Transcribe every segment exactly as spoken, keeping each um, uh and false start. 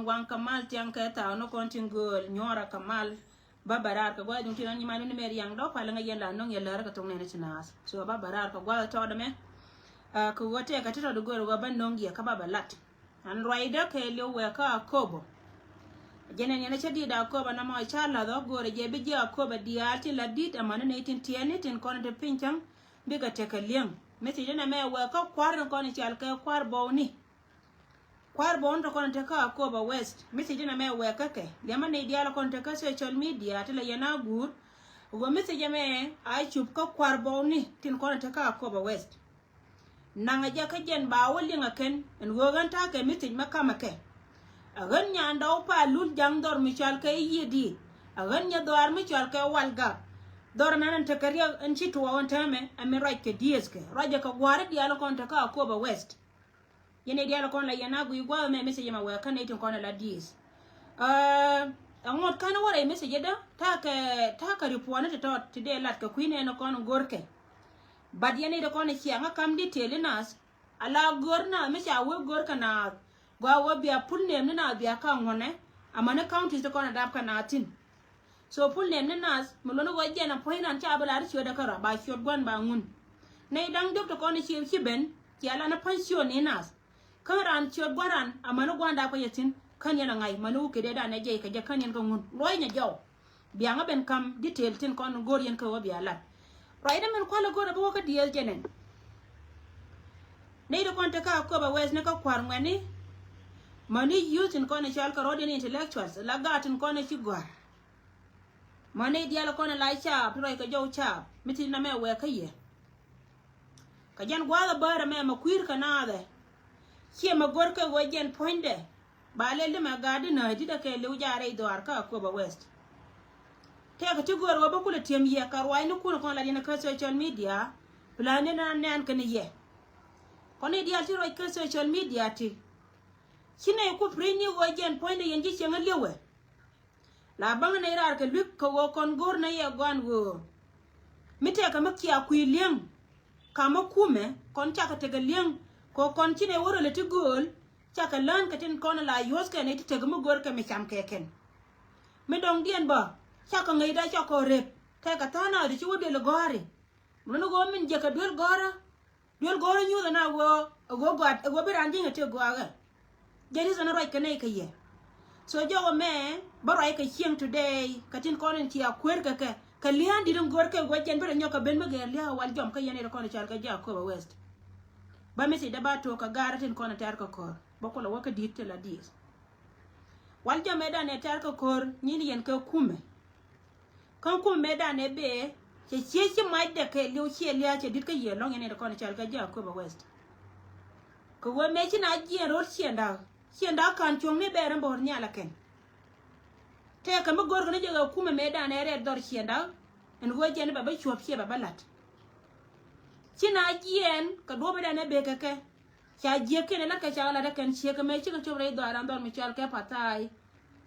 Waŋ Kamal Tiaŋ kɛ thaw ni kɔn tin gööl nyuɔra Kamal. Ba ba raar kɛ gua̱a̱th duŋ tin an nyiman ni mɛ riaŋ dɔ̱k pal ŋa yɛn la no̱ŋ yɛ lär kɛ thoŋ nɛn ci naath. So ba ba raar kɛ gua̱a̱th tɔɔdɛ mɛ. Kɛ ɣöö tɛɛkɛ ti tɔt gööl ɣöö ba no̱ŋ yɛ kä ba ba lat. An ruacdä kɛ liw wɛɛ kä Akobo. Jɛn ɛn yɛn cä di̱i̱t Akobo na mɔ ca lath ɔ göörä jɛ bi ji̱ Akobo diaal tin la di̱t amäni nɛy tin tiɛɛni tin kɔn ti piny cäŋ. Bikɛ tekɛ li̱eŋ. Message nɛ mɛ wɛɛ kä kua̱r ni kɔn i̱ cal kɛ kua̱r bɔwni. Kua̱r bɔwni ti kɔn te kä Akobo West. Message nɛ mɛ wɛɛ kä kɛ liɛmä nɛy diaal kɔn te kä social media ti la yɛn a guur. Wä message mɛ a cup kä kua̱r bɔwni tin kɔn te kä Akobo West. Naŋ a jɛ kä jɛn ba wä liŋ a kɛn ɛn ɣöö ɣän ta̱a̱ kɛ message mɛ kamɛ kɛ. A ɣän nyan dɔw pa lul jaŋ dhɔr mi cɔal kɛ i̱ yiëë di̱i̱t. A ɣän nyɛ dhɔaar mi cɔal kɛ wal gap. Dhɔr nan ɛn tekɛ riɛk ɛn ci tuɔɔk ɛn täämɛ ɛ min ruac kɛ diëëth kɛ ruacɛ kɛ gua̱a̱ri diaal kɔn tekä Akobo West. Yɛn i̱ diaal kɔn la yɛn a guiy gua̱a̱th mɛ message mɛ wɛɛ kä nɛy tin kɔn ɛ la diëëth. Ɛŋot kän wä rɛy message dä ta̱a̱ kɛ ta̱a̱ kɛ ripuɔni ti tɔt ti dee lat kɛ kui̱ nɛɛni kɔn go̱rkɛ. But yɛn i̱ ti kɔn ɛ ciaŋ kä kam detail i̱ nath. Ala gör naath mi ca wee gör kɛ naath. Gɔaa wee bia full name ni naath bia ka ŋuɔnɛ. Amäni counties ti kɔn a dap kɛ naath thi̱n. So full name ni naath mi luɔni ɣöö jɛn a puɔ̱ny ran ca bi lar ciötdɛ kärɔa ba ciöt gua̱n ba ŋun. Nɛy da̱ŋ diɔ̱k ti kɔn ci ci ben cia lan a puɔ̱ny ciöt ni naath. Kä ran ciöt gua̱n ran amäni gua̱n dap kɛ yɛ thi̱n kän yɛn a ŋa̱c mäni wä kɛ dee dan ɛ jɛy kɛ jɛ kän yɛn kɛ ŋun luɔ̱c nyɛ jɔw. Biaŋä ben kam detail tin kɔn go̱r yɛn kä wä bia lat. Ruacdä min kualä go̱r a bi wä kä diɛɛl jɛ nɛn. Nɛy ti kɔn te kä Akobo West ni kä kua̱r ŋuɛ̈tni. Mäni youth tin kɔn i̱ cɔal kɛ rɔɔdiɛn intellectuals la gaat tin kɔn i̱ ci gɔ̱a̱r. Mäni diaal kɔn i̱ la caap ti ruac kɛ jɔw caap mi ti namɛ wɛɛk kä yɛ. Kɛ jɛn gua̱a̱th a bäärä mɛ mɛ kui̱r kɛ naath ɛ. Ciɛ mɛ go̱r kɛ ɣöö jɛn puɔ̱nydɛ. Ba lɛl di mɛ gaat di nääc di̱t ɛ kɛ li̱w jaarɛ i̱ dhɔaar kä Akobo West. Tëëkɛ ti göör ɣöö bä kulɛ ti̱em yɛ kɛ ruaacnikun kɔn la yɛn kä social media. Plan ni na nɛn kɛn yɛ. Kɔn i̱ diaal ti ruac kä social media ti. Ci nɛy ku piri̱ny ni ɣöö jɛn puɔ̱nydɛ yɛn ji̱ cieŋ a li̱wɛ. La baŋ nɛy raar kɛ lui̱k kɛ ɣöö kɔn go̱o̱r nɛ yɛ gɔaan ɣöö mi tɛkɛ mi kia kui̱ li̱eŋ. Kamä kumɛ kɔn cakɛ tekɛ li̱eŋ kɛ ɣöö kɔn ci nɛy wä rölɛ ti gööl. Cakɛ lään kɛ tin kɔn la yuɔ̱th kɛ nɛy ti tekɛ mi go̱o̱r kɛ mi cam kɛ kɛn. Mi dɔ̱ŋdiɛn bä cakɛ ŋäcda cakɔ rep tɛkɛ tha̱a̱ŋ nath ti ci wä duël gɔ̱a̱ri. Mi luni ɣöö min jiɛkɛ duel gɔ̱rä. Duel go̱o̱r nyuuth ɛn a ɣöö ɛ ɣöö gɔaa ɛ ɣöö bi raan ji̱n ɛ tëë gɔaa ɛ. Jɛn i̱ thɛn ruac kɛ nɛy kɛ yɛ. So jɔwä mɛ bä ruac kɛ cieŋ today kɛ tin kɔn in cia kueer kɛ kɛ kɛ lia̱a̱n di̱t in go̱o̱r kɛ ɣöö jɛn bi rɛ nyɔk kɛ ben mi gɛɛr lia̱a̱ wal jɔm kä yɛn i̱ rɛ kɔn in cal kɛ ji̱ Akobo West. Bä mi thiecdä ba took kɛ gaarä tin kɔn in tɛ̈r kɛ kɔr bä kulɛ wä kä di̱t ti la dieth. Wal jɔm ëëdan ɛ tɛ̈r kɛ kɔr nyin yɛn kɛ kumɛ. Kä kum mëëdan ɛ bee cɛ ciec ci macdɛ kɛ liw ciɛ lia̱a̱ cɛ di̱t kä yiëë lɔ̱ŋ yɛn ɛ ti kɔn cɔal kɛ ji̱ Akobo West. Kɛ ɣöö mëë ci na jiɛɛn ro̱l ciɛɛnda ciɛɛnda ka̱n cuɔ̱ŋ ni bɛɛr in bä ɣöör nhial ɛ kɛn. Tëëkɛ mi go̱rkɛ ni jɛ ɣɛ kumɛ mëëdan ɛ rɛɛt dhɔr ciɛɛnda. Ɛn ɣöö jɛn bɛ bä cuɔ̱p ciɛ bɛ bä la̱t. Ci na jiɛɛn kɛ duɔ̱ɔ̱p ëëdan ɛ bee kɛ kɛ. Ca jiäk kɛn ɛ la̱t kɛ ca lat ɛ kɛn ciek kɛ mëë cikɛ cop rɛy dhɔaaran dhɔr mi cɔal kɛ Pathai.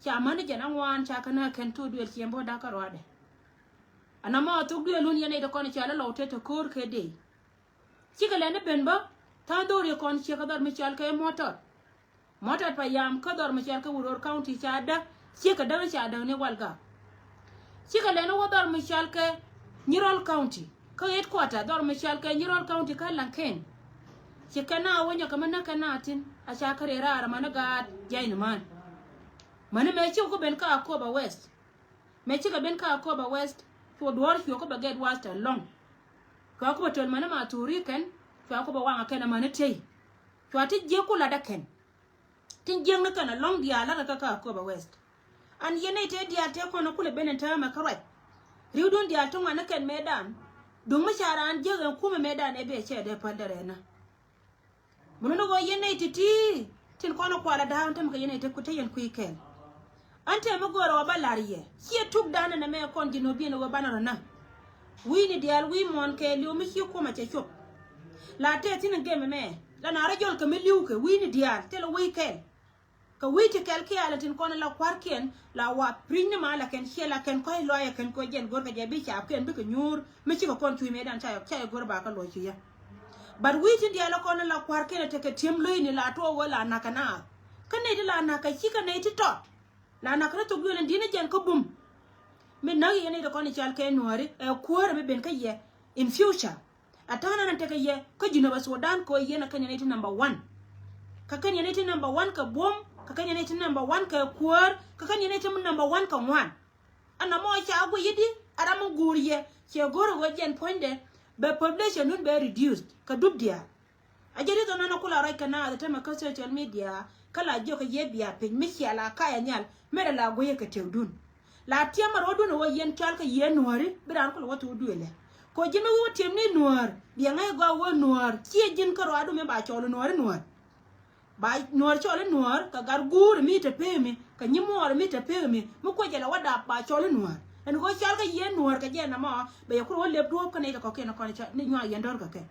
Ca mäni jɛn aŋuan ca kɛ näk kɛn thok duëël ciɛ bo̱o̱t da̱kä ruaadɛ. Anɔmɔ thok duëël wun yɛn nɛy ti kɔn ca lä lɔw te te ko̱o̱r kɛ dee. Cikɛ lɛn ni ben bä tha̱a̱ŋ dho̱ri kɔn ciek kɛ dhɔr mi cɔal kɛ Mɔtɔt. Mɔtɔt pa yam kä dhɔr mi cɔal kɛ Uror County ca däk ciek kɛ däk ca däk ni Walgak. Cikɛ lɛn ni wä dhɔr mi cɔal kɛ Nyirol County kä headquarter dhɔr mi cɔal kɛ Nyirol County kä Laŋkɛn. Ci kɛn na wä nyɔk kɛ mi näk kɛn na thi̱n a ca kä rɛɛ raar amäni gaat jiany ni män. Mäni mëë cikɛ ku ben kä Akobo West. Mëë cikɛ ben kä Akobo West cuɔ duɔ̱ɔ̱r cuɔ ku bɛ gɛt wath tɛ lɔ̱ŋ. Cua ku bɛ töl mäni ma thuuri kɛn cua ku bɛ waŋ a kɛn amäni tey. Cua ti jiäk ku lat a kɛn. Tin jiäkni kɛn a lɔ̱ŋ diaal la̱rkɛ kä Akobo West. An yɛn nɛy tëë diaal tëë kɔn a kulɛ ben ɛn täämɛ kä ruac. Ri̱wdun diaal ti ŋuan ni kɛn mëëdan. Duŋ mi ca raan jiäk ɛn kumɛ mëëdan ɛ bee cɛ dee päl dee rɛɛnä. Mi luni ɣöö yɛn nɛy ti̱ti̱ tin kɔn a kual a da̱a̱k ɛn tämɛ kɛ yɛn nɛy te ku te yɛn kui̱ kɛɛl. An tëë mi göörä ɣöö ba la̱r yɛ ciɛ tukdan ɛn ɛmɛ kɔn ji̱ nööbiɛn ɣöö banɛ rɔ näk. Wi̱i̱ni diaal wi̱i̱ muɔ̱ɔ̱n kɛɛliw mi ci kumɛ cɛ cop. La tëë thi̱n in gem ɛmɛ la na rɔ jɔl kɛ mi li̱w kɛ wi̱i̱ni diaal thilɛ wi̱i̱ kɛl. Kɛ wi̱i̱ ti kɛl kiɛ alɛ tin kɔn la kua̱rkiɛn la wa piny ni ma la kɛn ciɛ la kɛn kɔ̱c lɔaac ɛ kɛn kɛ jɛn go̱rkɛ jɛ bi caapkiɛn bikɛ nyuur mi cikɛ kɔn cuc mëëdan ca yɛ go̱r ba kä luɔc ci yɛ. But wi̱i̱ tin diaal kɔn la kua̱rkiɛn ɛ tekɛ ti̱em lo̱cni la tuɔɔk ɣöö la na̱kɛ naath. Kä nɛy ti la nak kɛ ci kɛ nɛy ti tɔt. La nak kɛ ni thok duël in di̱t ni jɛn kä bum. Mi näk yɛ nɛy ti kɔn i̱ cal kɛ nuääri ɛ kuäärä mi ben kä yɛ in future. A ta̱a̱ nan tekɛ yɛ kä Jinub Sudan kɛ ɣöö yɛn a kɛn yɛn nɛy ti number one. Kä kɛn yɛn nɛy ti number one kɛ buɔ̱m, kä kɛn yɛn nɛy ti number one kɛ kuäär, kä kɛn yɛn nɛy ti number one kɛ ŋuan. Ɛn nɔmɔ ca guic i̱di a ram mi guur yɛ ciɛ go̱r ɛ ɣöö jɛn puɔ̱nydɛ bɛ population dun bɛ reduced kɛ dup diaal. A jɛ ri dhɔn nɔnɔ kula ruac kɛ naath tämɛ kä social media kä la jiök kɛ yɛ bia piny mi cia la kayɛ nhial. Merɛ la guiyɛ kɛ tëkdun la tiɛmɛ ruɔ̱dun ɛ wä yɛn cɔal kɛ yɛ nuääri bi raan kula wä thok duëlɛ. Kɛ ji̱n mi wä tiɛm ni nuäär biɛ ŋäc gɔaa wä nuäär ciɛ ji̱n kä ruaadu mi ba cɔɔl nuääri nuäär. Ba nuäär cɔɔl i̱ nuäär kɛ gat guur mi te pee mi kɛ nyimuɔɔr mi te pee mi mi kuec jɛ la wä dap ba cɔɔl i̱ nuäär. Ɛn ɣöö cɔal kɛ yɛ nuäär kɛ jɛ nɔmɔ bɛ yɛ kur wä lep duɔ̱ɔ̱p kä nɛy ti kɔ̱kiɛn kɔn ca ni nyuak yɛn dɔ̱r kɛ kɛ.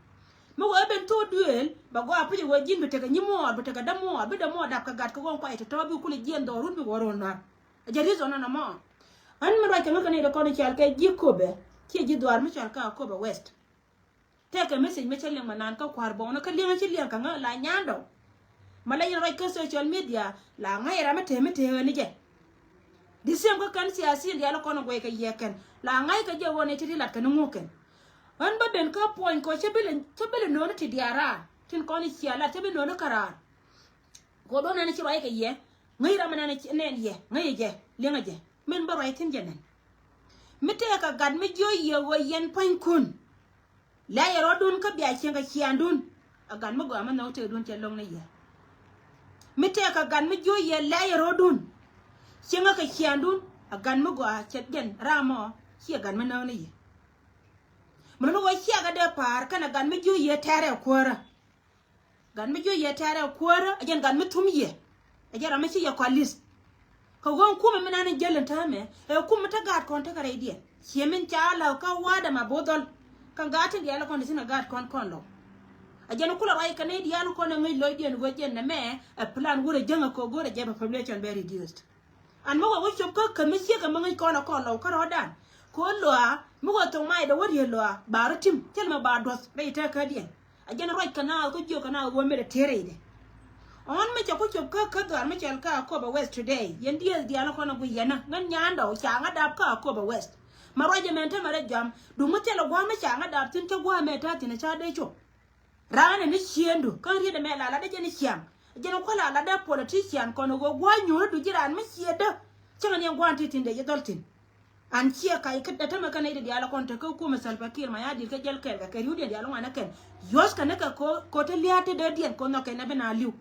Mi wee ben thok duëël bɛ gɔaa puc ɛ wee ji̱n bi tekɛ nyimuɔɔr bi tekɛ dämuɔɔr bi dämuɔɔr dap kɛ gat kɛ ɣöö kuay tɔ̱tɔ̱ bi kul jiɛn dhɔrun bi wä ro̱l nuar. A jɛ reason nɔnɔ mɔ. Ɣän mi ruac kɛ ŋäk kɛ nɛy ti kɔn i̱ cal kɛ ji̱ Akobo ciɛ ji̱ dhuaar mi cal kɛ Akobo West. Tekɛ message mi cä liŋ ma naan kä kua̱r bɔŋni kä liŋ ci liŋ kɛ ŋäk la nyandɔ. Ma la yɛn ruac kä social media la ŋäc ram mi te mi te ɣän i̱ jɛ. Di same kä kɛn siasin diaal kɔn guɛc kɛ yɛ kɛn la ŋa̱c kɛ jɛ ɣöö ni ti ti lat kɛn ŋuk kɛn. Ɣän bä ben kä puɔ̱ny kɔ cä bi lɛ nööni ti diaal raar tin kɔn i̱ cia lat cä bi nööni kä raar. Kɔ do̱n nɛn ci ruac kɛ yɛ ŋäc ram mi nɛn nɛn yɛ ŋäc jɛ liŋ jɛ min bä ruac thi̱n jɛ nɛn. Mi tëëkɛ gat mi jiö yɛ ɣöö yɛn pua̱nykun. Lɛ̈ yɛ rɔ̱dun kä bia cieŋ kɛ ciaandun. A gat mi gɔaa mi nhɔk tëëkdun cɛ lo̱ŋ ni yɛ. Mi tëëkɛ gat mi jiö yɛ lɛ̈ yɛ rɔ̱dun. Cieŋä kɛ ciaandun a gat mi gɔaa cɛ jɛn ram mɔ ciɛ gat mi näk ni yɛ. Mi lo̱n wä ciɛ kɛ dee pa̱a̱r kɛnɛ gat mi jiö yɛ tɛrɛ kuäärä. Gat mi jiö yɛ tɛrɛ kuäärä a jɛn gat mi thum yɛ. Ɛ jɛn ram mi ci yɛ kɔalis. Kɛ ɣöö kumɛ mi nan in jäl in täämɛ ɛ kumɛ te gaat kɔn tekɛ rɛydiɛn. Ciɛ min ca la̱k kä wa̱a̱dɛ ma bo̱o̱th dhɔl. Kä gaat tin diaal kɔn ti thin ɛ gaat kɔn kɔn lɔw. A jɛn kulɛ ruac kɛ nɛy diaal kɔn ɛ ŋäc lɔcdiɛn ɣöö jɛn nɛmɛ ɛ plan wurɛ jäŋɛ kɛ ɣöö go̱rɛ jɛ bɛ population bɛ reduced. An mi wä wä cop kä kä mi ciek kɛ mi ŋäc kɔn ɛ kɔn lɔw kä rɔ̱dan. Kɛ ɣöö lɔa mi wä thoŋ mac dee wä riet lɔa ba rɔ tim cäl mɛ ba duɔth rɛy tɛk kädiɛn. A jɛn ruac kɛ naath kä jiök kɛ naath wä mëë dee tëë rɛydɛ. Ɣän mi cɛ ku cop kä kä dhuaar mi cɔal kä Akobo West today yɛn dieth diaal kɔn a guic yɛn a ŋän nyaandɔ ca ŋä dap kä Akobo West. Ma ruac ɛmɛn te mɛ rɛ jam duŋ mi thilɛ gua̱a̱m mi ca ŋä dap thi̱n cä gua̱a̱m mɛ ta̱a̱ thi̱n a ca dee cop. Raan ɛn ni ciëëndu kä riet ɛmɛ la lat dee jɛn i̱ ciaŋ. Jɛn kuäl a lat dee politician kɔn a ɣöö gua̱a̱m nyuuri du ji̱ raan mi ciëëdä. Cäŋɛ ni ɛn gua̱a̱m ti thi̱n dee ji̱ dhɔl thi̱n. An ciɛ kac kä dätämɛ kɛn nɛy ti diaal kɔn te kä kumɛ Salva Kiir Mayardit kä jɛl kɛɛl kɛ kɛ riwdiɛn diaal ŋuan ɛ kɛn. Yuɔ̱th kɛ ni kɛ ko ko te lia̱a̱t te dee diɛn ko nhɔk kɛn ɛ bi na li̱w.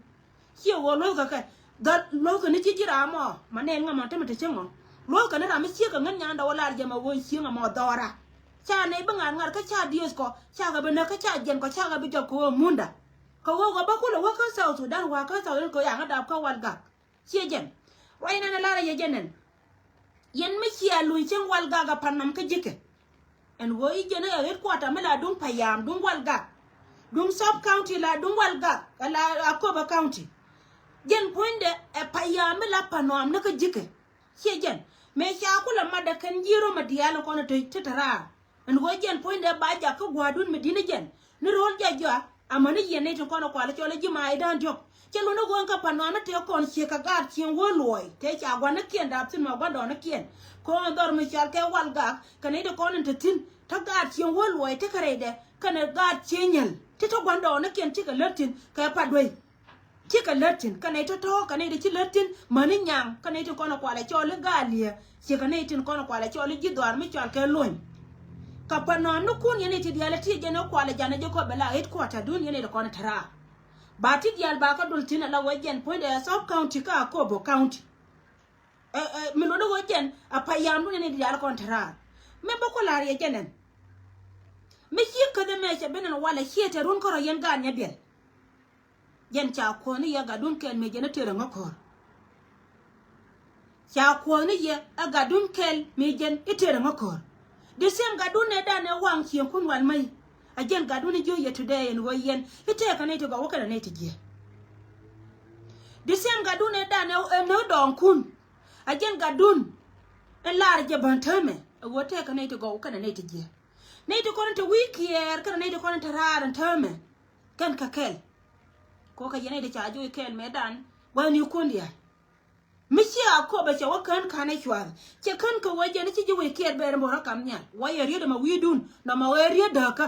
Ciɛ ɣöö luɔ̱thkɛ kɛ dhɔl luɔ̱thkɛ ni ci ji̱ ram ɔ ma nɛn ŋa mɔ te mi te cäŋ ɔ. Luɔ̱thkɛ ni ram mi ciek kɛ ŋän nyan dɔw lar jɛ ma ɣöö cieŋ ɛ mɔ dhɔra. Ca nɛy bi ŋa̱r ŋa̱r kä ca dieth kɔ ca kɛ bi näk kä ca jiɛn kɔ ca kɛ bi jɔk kɛ ɣöö munda. Kɛ ɣöö kɛ bä kulɛ wä kä South Sudan wa kä South Sudan kɛ ɣöö yaŋä dap kä Walgak. Ciɛ jɛn ruac nɛn ɛ lar ɛ yɛ jɛn nɛn. Yɛn mi cia luny cieŋ Walgak a pan nɔm kä ji̱kɛ. Ɛn ɣöö i̱ jɛn ɛ headquarter mi la duŋ Payam duŋ Walgak. Duŋ sub county la duŋ Walgak ɛ la Akobo county. Jɛn puɔ̱nydɛ ɛ Payam mi la pan nɔam ni kä ji̱kɛ. Ciɛ jɛn mëë ca kulɛ matdɛ kɛn ji̱ röm ɛ diaal kɔn ɛ te te te raar. Ɛn ɣöö jɛn puɔ̱nydɛ ba jak kä gua̱a̱rdun mi di̱t ni jɛn ni ro̱l jɔak jɔak. Amäni yɛn nɛy tin kɔn ɛ kual cɔl i̱ ji̱ mac da̱a̱n diɔ̱k cɛ luɔ̱n i̱ ɣöö kä pan nɔam ni tëë kɔn ciek kɛ gaat cieŋ wä luɔɔy tëë ca gua̱nikiɛn dap thi̱n mɛ gua̱ndɔɔnikiɛn. Kɔn dhɔr mi cɔal kɛ Walgak kɛ nɛy ti kɔn in te thi̱n te gaat cieŋ wä luɔɔy tekɛ rɛydɛ kɛnɛ gaat cieŋ nyäl ti te gua̱ndɔɔnikiɛn cikɛ lät thi̱n kɛ pat duey. Cikɛ lät thi̱n kɛ nɛy tɔ̱tɔ̱ kɛ nɛy ti ci lät thi̱n mäni nyaŋ kɛ nɛy tin kɔn ɛ kual ɛ cɔl i̱ gaaliɛ. Ciɛ kɛ nɛy tin kɔn ɛ kual ɛ cɔl i̱ ji̱ dhɔaar mi cɔal kɛ lony. Kɛ pan nɔam ni kun yɛn nɛy ti diaal ɛ ti jɛn ɛ kual ɛ janɛ jɛ kɔ bɛ la headquarter dun yɛn nɛy ti kɔn ɛ te raar. Ba ti diaal ba kä dul thi̱n ala wee jɛn puɔ̱nydɛ ɛ South County kä Akobo County. Ɛ, ɛ, mi luɔt i̱ wee jɛn a Payam dun yɛn nɛy ti diaal kɔn te raar. Mɛ bä ku la̱r yɛ jɛn ɛn. Mi ci käth ɛmɛ cɛ ben ɛn walɛ ciɛ te run kärɔ yɛn gaat nyɛ biɛl. Jɛn ca kuɔ̱th ni yɛ gatdun kɛl mëë jɛn i̱ tëë rɛ ŋä ko̱r. Ca kuɔ̱th ni yɛ ɛ gatdun kɛl mëë jɛn i̱ tëë rɛ ŋä ko̱r. The same gatdun nɛ dan ɛ waŋ cieŋkun wal mäc. A jɛn gatdun i̱ jiö yɛ today ɛn ɣöö yɛn i̱ tëë kɛ nɛy ti gɔw wä kɛnɛ nɛy ti jiɛ. The same gatdun nɛ dan ɛ nɛ dɔɔŋkun. A jɛn gatdun in lar jɛ bän täämɛ ɛ ɣöö tëë kɛ nɛy ti gɔw wä kɛnɛ nɛy ti jiɛ. Nɛy ti kɔn in te wi̱i̱ kiɛɛr kɛnɛ nɛy ti kɔn in te raar in täämɛ. Kɛn kɛ kɛl. Kɔ kɛ yɛn nɛy ti ca joc kɛɛl mëë dan Gua̱thni kuɔn diaal. Mi ci Akobä cɛ wä kän ka̱n ɛ cua̱th. Cɛ kän kɛ wä jɛn ci ji̱ wec kiɛɛr bɛɛr in bo̱r ɛ kam nhial. Wä yɛ riet ɛmɛ wi̱i̱dun nɔmɔ wä yɛ riet dääkä.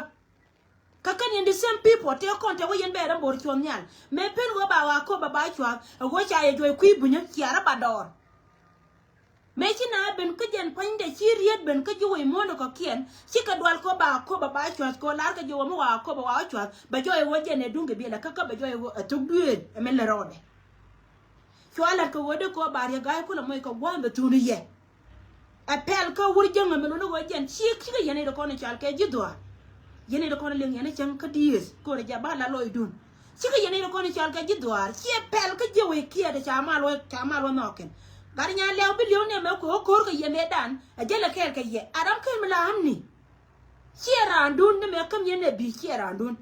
Kä kän yɛn the same people tëë kɔn tëë wä yɛn bɛɛr in bo̱r cuɔ̱n nhial. Mëë pen ɣöö ba Akobä ba cua̱th ɛ ɣöö ca yɛ juɔc kui̱ bunyä ciaarä ba dɔɔr. Mëë ci na ben kä jɛn pua̱nydɛ ci riet ben kä ji̱ wec muɔ̱ɔ̱n kɔ̱kiɛn. Cikɛ dual kɛ ɣöö ba Akobä ba cua̱th kɛ ɣöö lar kɛ ji̱ wä mi wa Akobä wa cua̱th bɛ jɔɔc ɣöö jɛn ɛ duŋ kɛ biɛlɛ kä kä bɛ jɔɔc ɣöö ɛ thok duëël ɛ min lɛ rɔɔdɛ. Cua la̱t kɛ ɣöö dee kɛ ɣöö ba Riek Gai kulɛ moc kɛ gua̱a̱th bɛ thun yɛ. Ɛ pɛl kä wur jäŋä mi luni ɣöö jɛn ci cikɛ yɛn i̱ dee kɔn i̱ cal kɛ ji̱ dhuaar. Yɛn i̱ dee kɔn i̱ liŋ yɛn i̱ cäŋ kä dieth kɛ ɣöö rɛ jɛ ba la lɔcdun. Cikɛ yɛn i̱ dee kɔn i̱ cal kɛ ji̱ dhuaar ciɛ pɛl kä jiɛ wec kiɛɛt ca mal wä ca mal wä nhɔkin. Gat nya lɛw bi li̱w nɛmɛ kɛ ɣöö ko̱r kɛ yɛn ëëdan ɛ jälɛ kɛɛl kɛ yɛ a ram kɛl mi la amni. Ciɛ raandun ni mɛ käm yɛn ɛ bi̱i̱ ciɛ raandun.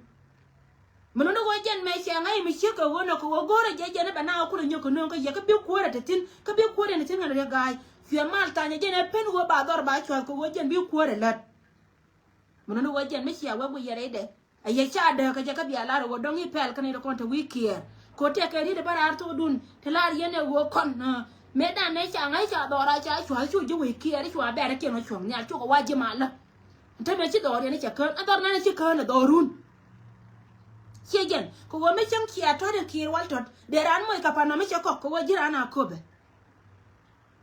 Mi nuni ɣöö jɛn mɛ cɛ ŋa̱c mi ciek kɛ ɣöö nɔ kɛ ɣöö go̱o̱rɛ jɛ jɛn i̱ bɛ na ɣä kulɛ nyök kɛ nööŋ kä yɛ kä bi kuäärɛ te thi̱n kä bi kuäärɛ ni thi̱n ŋän Riek Gai. Cuɛ mal thanyɛ jɛn ɛ pen ɣöö ba dhɔr ba cua̱th kɛ ɣöö jɛn bi kuäärɛ lät. Mi nuni ɣöö jɛn mi cia wee guic yɛ rɛydɛ. Ɛ yɛ ca dääk kɛ jɛ kä bia lar ɛ ɣöö dɔ̱ŋ i̱ pɛl kä ni ti kɔn te wi̱i̱ kiɛɛr. Kɛ ɣöö tɛkɛ ri̱t ɛ bä raar thok dun te lar yɛn ɛ ɣöö kɔn. Mëë dan nɛ ca ŋa̱c ca dhɔr a ca cua̱th cu ji̱ wi̱i̱ kiɛɛr i̱ cua bɛ̈ɛ̈r i̱ kiɛn ɣä cuɔ̱ŋ nhial cukɛ wa ji̱ malä. Te mëë ci dhɔr yɛn i̱ cɛ kään a dhɔr nan i̱ ci kään a dhɔr run. Ciɛ jɛn kɛ ɣöö mi cäŋ cia tɔ̱t in kiɛɛr wal tɔ̱t dee raan moc kɛ pan nɔm i̱ cɛ kɔk kɛ ɣöö ji̱ raan a köpɛ.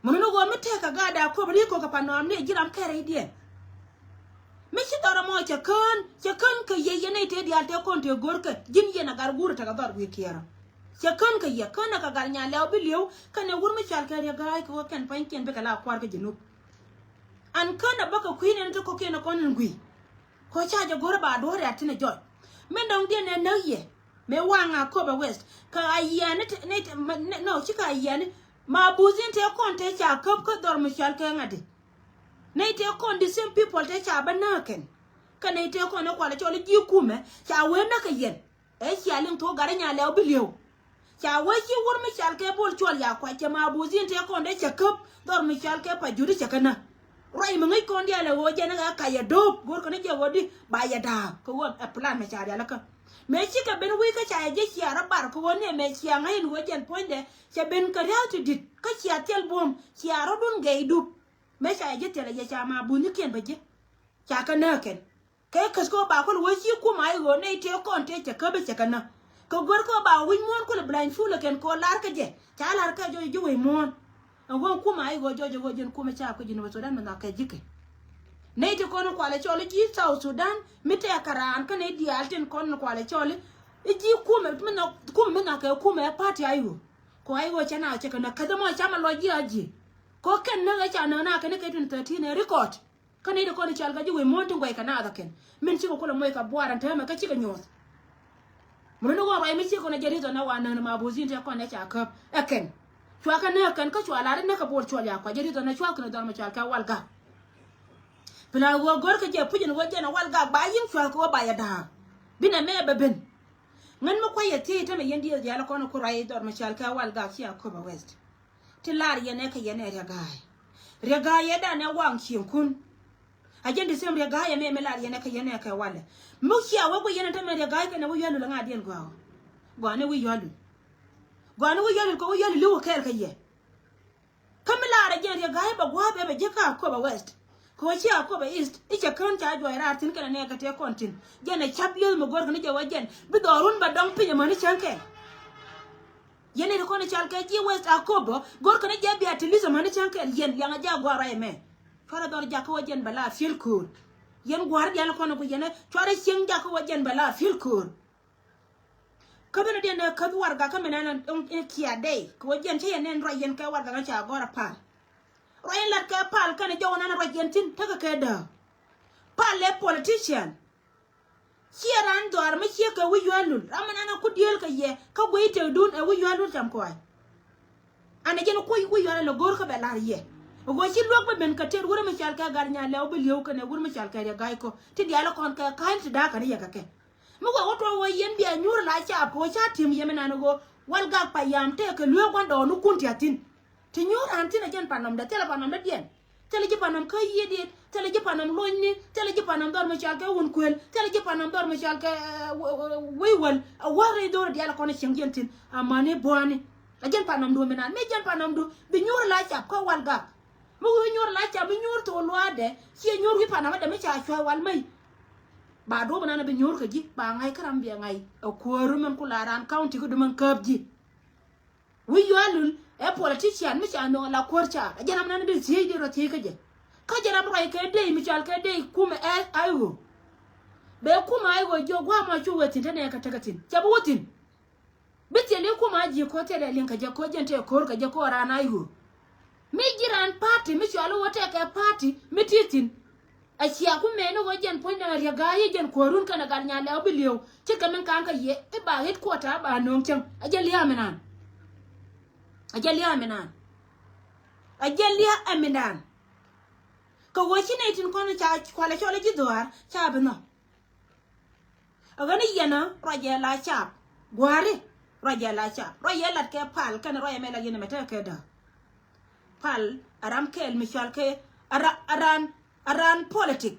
Mun ni ɣöö mi tëëk kɛ gaat a köpɛ ri kɔk kɛ pan nɔm ni ji̱ ram kɛrɛ i̱ diɛn. Mi ci dhɔr ɛmɔ cɛ kään cɛ kään kɛ yɛ yɛn i̱ tëë diaal tëë kɔn tëë go̱rkɛ ji̱n yɛn a gar guur tekɛ dhɔr wi̱i̱ kiɛɛrä. Cɛ kään kɛ yɛ kään a kɛ gal nya lɛw bi li̱ew kɛn ɛ wur mi cɔal kɛ Riek Gai kɛ ɣöö kɛn pa̱nykiɛn bikɛ la kua̱r kä Jinub. An kän a bäkɛ kui̱ nɛn ti kɔ̱kiɛn a kɔn in gui̱. Kɔ ca jɛ go̱r ba duɔ̱ɔ̱r ya tin a jɔc. Min dɔ̱ŋ diɛn ɛ näk yɛ mëë waŋ a köpɛ West kɛ a yiani ti ni ti no cikɛ a yiani. Ma buth in tëë kɔn tëë ca käp kä dhɔr mi cɔal kɛ ŋa̱di. Nɛy tëë kɔn the same people tëë ca bä nääkɛn. Kä nɛy tëë kɔn ɛ kualɛ cɔl i̱ ji̱ kumɛ ca wee näk kɛ yɛn. Ɛ cia liŋ thok gat i̱ nya lɛw bi li̱ew. Ca wee ci wur mi cal kɛ bol cuɔl ya kuac cɛ ma buth in tëë kɔn dee cɛ käp dhɔr mi cal kɛ pa jut i̱ cɛ kä nä. Ruac mi ŋäc kɔn diaal ɛ ɣöö jɛn i̱ ɣä kac ɛ do̱p go̱rkɛ ni jɛ ɣöö di ba yɛ da̱a̱k kɛ ɣöö ɛ plan mɛ ca diaal kä. Mëë cikɛ ben wi̱i̱ kä ca yɛ ji̱ cia rɔ bar kɛ ɣöö ni ɛmɛ cia ŋäc in ɣöö jɛn puɔ̱nydɛ cɛ ben kɛ ria̱th ti di̱t kä cia thil buɔ̱m cia rɔ̱dun gɛy dup. Mëë ca yɛ ji̱ thil ɛ yɛ ca ma buth ni kiɛn bä ji̱. Ca kä nääkɛn. Kɛ käth kɛ ɣöö ba kɔn wee ci kum a i̱ ɣöö nɛy tëë kɔn tëë cɛ käp i̱ cɛ kɛ näk. Kɛ gör kɛ ɣöö ba wi̱c muɔ̱ɔ̱n kulɛ blany fulɛ kɛn kɛ ɣöö lar kä jɛ ca lar kä jɔc ji̱ wec muɔ̱ɔ̱n. Ɛn ɣöö kum a i̱ ɣöö jɔc ɛ ɣöö jɛn kum ɛ caap kä Jinub Sudan mi nhɔk kɛ ji̱ kɛ. Nɛy ti kɔn kualɛ cɔl i̱ ji̱ South Sudan mi tɛɛk kɛ raan kä nɛy diaal tin kɔn kualɛ cɔl i̱ ji̱ kum mi nhɔk kum mi nhɔk kɛ kum ɛ party a i̱ ɣöö. Kɛ ɣöö a i̱ ɣöö cɛ na cɛ kɛ näk käth ɛmɔ camɛ lɔc ji̱ a ji̱. Kɛ ɣöö kɛn näk ɛ ca näk na kɛn i̱ kɛ twenty thirteen ɛ record. Kä nɛy ti kɔn i̱ cal kɛ ji̱ wec muɔ̱ɔ̱n ti guɛc kɛ naath ɛ kɛn min cikɛ kulɛ moc kɛ buaar ɛn täämɛ kä cikɛ nyuɔ̱th. Mun ni ɣöö ruac mi cikɛ kɔn ɛ jɛ ri̱th ɔn ɛ wa nään ma buth in tëë kɔn ɛ ca käp ɛ kɛn. Cua kɛ nääk kɛn kä cua lar i̱ näk kɛ bol cuɔl ya kua jɛ ri̱th ɔn ɛ cua kɛn ɛ dhɔr mi cal kɛ Wal Gak. Pila ɣöö gör kɛ jɛ puc ɛn ɣöö jɛn ɛ Wal Gak ba yi̱ŋ cua kɛ ɣöö ba yɛ da̱a̱k. Binɛ mɛ bɛ ben. Ŋän mi kuac yɛ thiec tämɛ yɛn dieth diaal kɔn ɛ ku ruac dhɔr mi cal kɛ Wal Gak ci a köpɛ West. Ti lar yɛn ɛ kɛ yɛn ɛ Riek Gai. Riek Gai yɛ dan ɛ waŋ cieŋkun. A jɛn ti thi̱em Riek Gai ɛ mɛ mi lar yɛn ɛ kɛ yɛn ɛ kɛ walɛ. Mi cia wee guic yɛn ɛ tämɛ Riek Gai kɛnɛ wi̱i̱ yɔ̱a̱lul ɛ ŋa̱ diɛn gɔaa. Gɔaa ni wi̱i̱ yɔ̱a̱lul. Gɔaa ni wi̱i̱ yɔ̱a̱lul kɛ wi̱i̱ yɔ̱a̱lul li̱w kɛɛl kɛ yɛ. Kä mi lar ɛ jɛn Riek Gai bɛ gua̱a̱th ɛ bɛ ji̱ kä Akobo West. Kɛ ɣöö ci Akobo East i̱ cɛ kään ca juɔc raar thi̱n kɛnɛ nɛɛkɛ tëë kɔn thi̱n. Jɛn ɛ ca̱p li̱eth mi gɔ̱rkɛ ni jɛ wä jɛn bi dhɔrun bɛ dɔŋ piny ɛmäni cäŋ kɛl. Yɛn i̱ ti kɔn i̱ cal kɛ ji̱ West Akobo go̱rkɛ ni jɛ bia ti li̱th ɛmäni cäŋ kɛl yɛn liaŋɛ jɛ a gua̱a̱r ruac ɛmɛ. Cuarɛ dhɔr jakä wä jɛn bɛ la fiel köör. Yɛn gua̱a̱r diaal kɔn i̱ ku yɛn cuarɛ cieŋ jakä wä jɛn bɛ la fiel köör. Kä ben diɛn ɛ käth warɛgak kä min ɛn ɛ kia dɛy kɛ wä jiɛn cä yɛn nɛn ruac yɛn kɛ warɛgak ɛ ca gɔ̱r ɛ pal. Ruac yɛn lat kɛ pal kɛn ɛ jɔw ɛn ɛn ruac yɛn thi̱n tekɛ kɛ dääk. Pal ɛ politician. Ciɛ ran dhɔaar mi ciek kɛ wi̱c yua̱a̱lul ram mi nan ɛ ku dieel kɛ yɛ kä guiy tëkdun ɛ wi̱c yua̱a̱lul cam kuay. An ɛ jɛn kuc wi̱c yua̱a̱lul ɛ go̱o̱r kä bɛ la̱r yɛ. Ɛ ɣöö ci luäk bi ben kɛ tëët wur mi cal kɛ gat nya lɛw bi li̱ew kɛn ɛ wur mi cal kɛ Riek Gai kɔ ti diaal ɛ kɔn kɛ ka̱ny ti da̱a̱k kɛn yɛ kɛ kɛ. Mi wä wä tuɔɔk wä yɛn bia nyuur la ca po̱o̱c ca ti̱em yɛ mi nan ɣöö Wal Gak pa yam tëëkɛ lueek gua̱ndɔɔŋnikun ti a thi̱n. Ti nyuur an thi̱n a jɛn panɔmdɛ thilɛ panɔmdɛ diɛn. Thilɛ ji̱ panɔm kä yiëëdiɛn. Thilɛ ji̱ panɔm lonyni. Thilɛ ji̱ panɔm dhɔr mi cal kɛ wun kuël. Thilɛ ji̱ panɔm dhɔr mi cal kɛ wec wäl. A wäl rɛy dho̱r diaal a kɔn a cieŋ jiɛn thi̱n. Amäni bua̱a̱ni. A jɛn pan nɔmdu mi nan mi jɛn pan nɔmdu bi nyuur la cap kä wal gak. Mi wi̱i̱ nyuur la cap bi nyuur thok luaadɛ ciɛ nyuur wi̱i̱ pan nɔmdɛ mi ca cua̱ wal mɛy. Ba duɔ̱p nan bi nyuur kä ji̱ ba ŋa̱c kä ram biɛ ŋa̱c. Ɛ kuääru mɛn ku la ran county kä du mɛn käp ji̱. Wi̱i̱ yualun ɛ politician mi ca nöŋ la kuäär ca a jɛn ram nan bi thiec di rɔ thiec kä jɛ. Kä jɛn ram ruac kɛ dey mi cal kɛ dey kumɛ ɛ aiɣo. Bɛ kumɛ aiɣo jiɔ gua̱a̱ ma cu wee thi̱n te nɛ kɛ tekɛ thi̱n ca bi wä thi̱n. Bi thil i̱ kum a ji̱ ko̱ thilɛ liŋ kɛ jɛ ko̱ jɛn tëë ko̱r kɛ jɛ ko̱ raan a yuur. Mi ji̱ raan party mi cɔal i̱ ɣöö tɛkɛ party mi ti thi̱n. A cia ku mɛn i̱ ɣöö jɛn puɔ̱nydɛ riɛk ga̱a̱c i̱ jɛn kuäärun kɛnɛ gal nyan lɛw bi li̱ew ce̱tkɛ min ka̱a̱ŋ kɛ yɛ i̱ ba headquarter ba nööŋ cäŋ a jɛ lia̱a̱ mi naan. A jɛ lia̱a̱ mi naan. A jɛ lia̱a̱ ɛ mi naan. Kɛ ɣöö ci nɛy tin kɔn ca kualɛ cɔl i̱ ji̱ dhuaar ca bi nhɔk. Ɛ ɣän i̱ yɛn ɛ ruacɛ la cap gua̱a̱ri. Ruacɛ la cap ruacɛ lat kɛ pal kɛn ruacɛ mɛ lat yɛn ɛmɛ tekɛ kɛ däk. Pal a ram kɛɛl mi cual kɛ a ra- a ran a ran politic.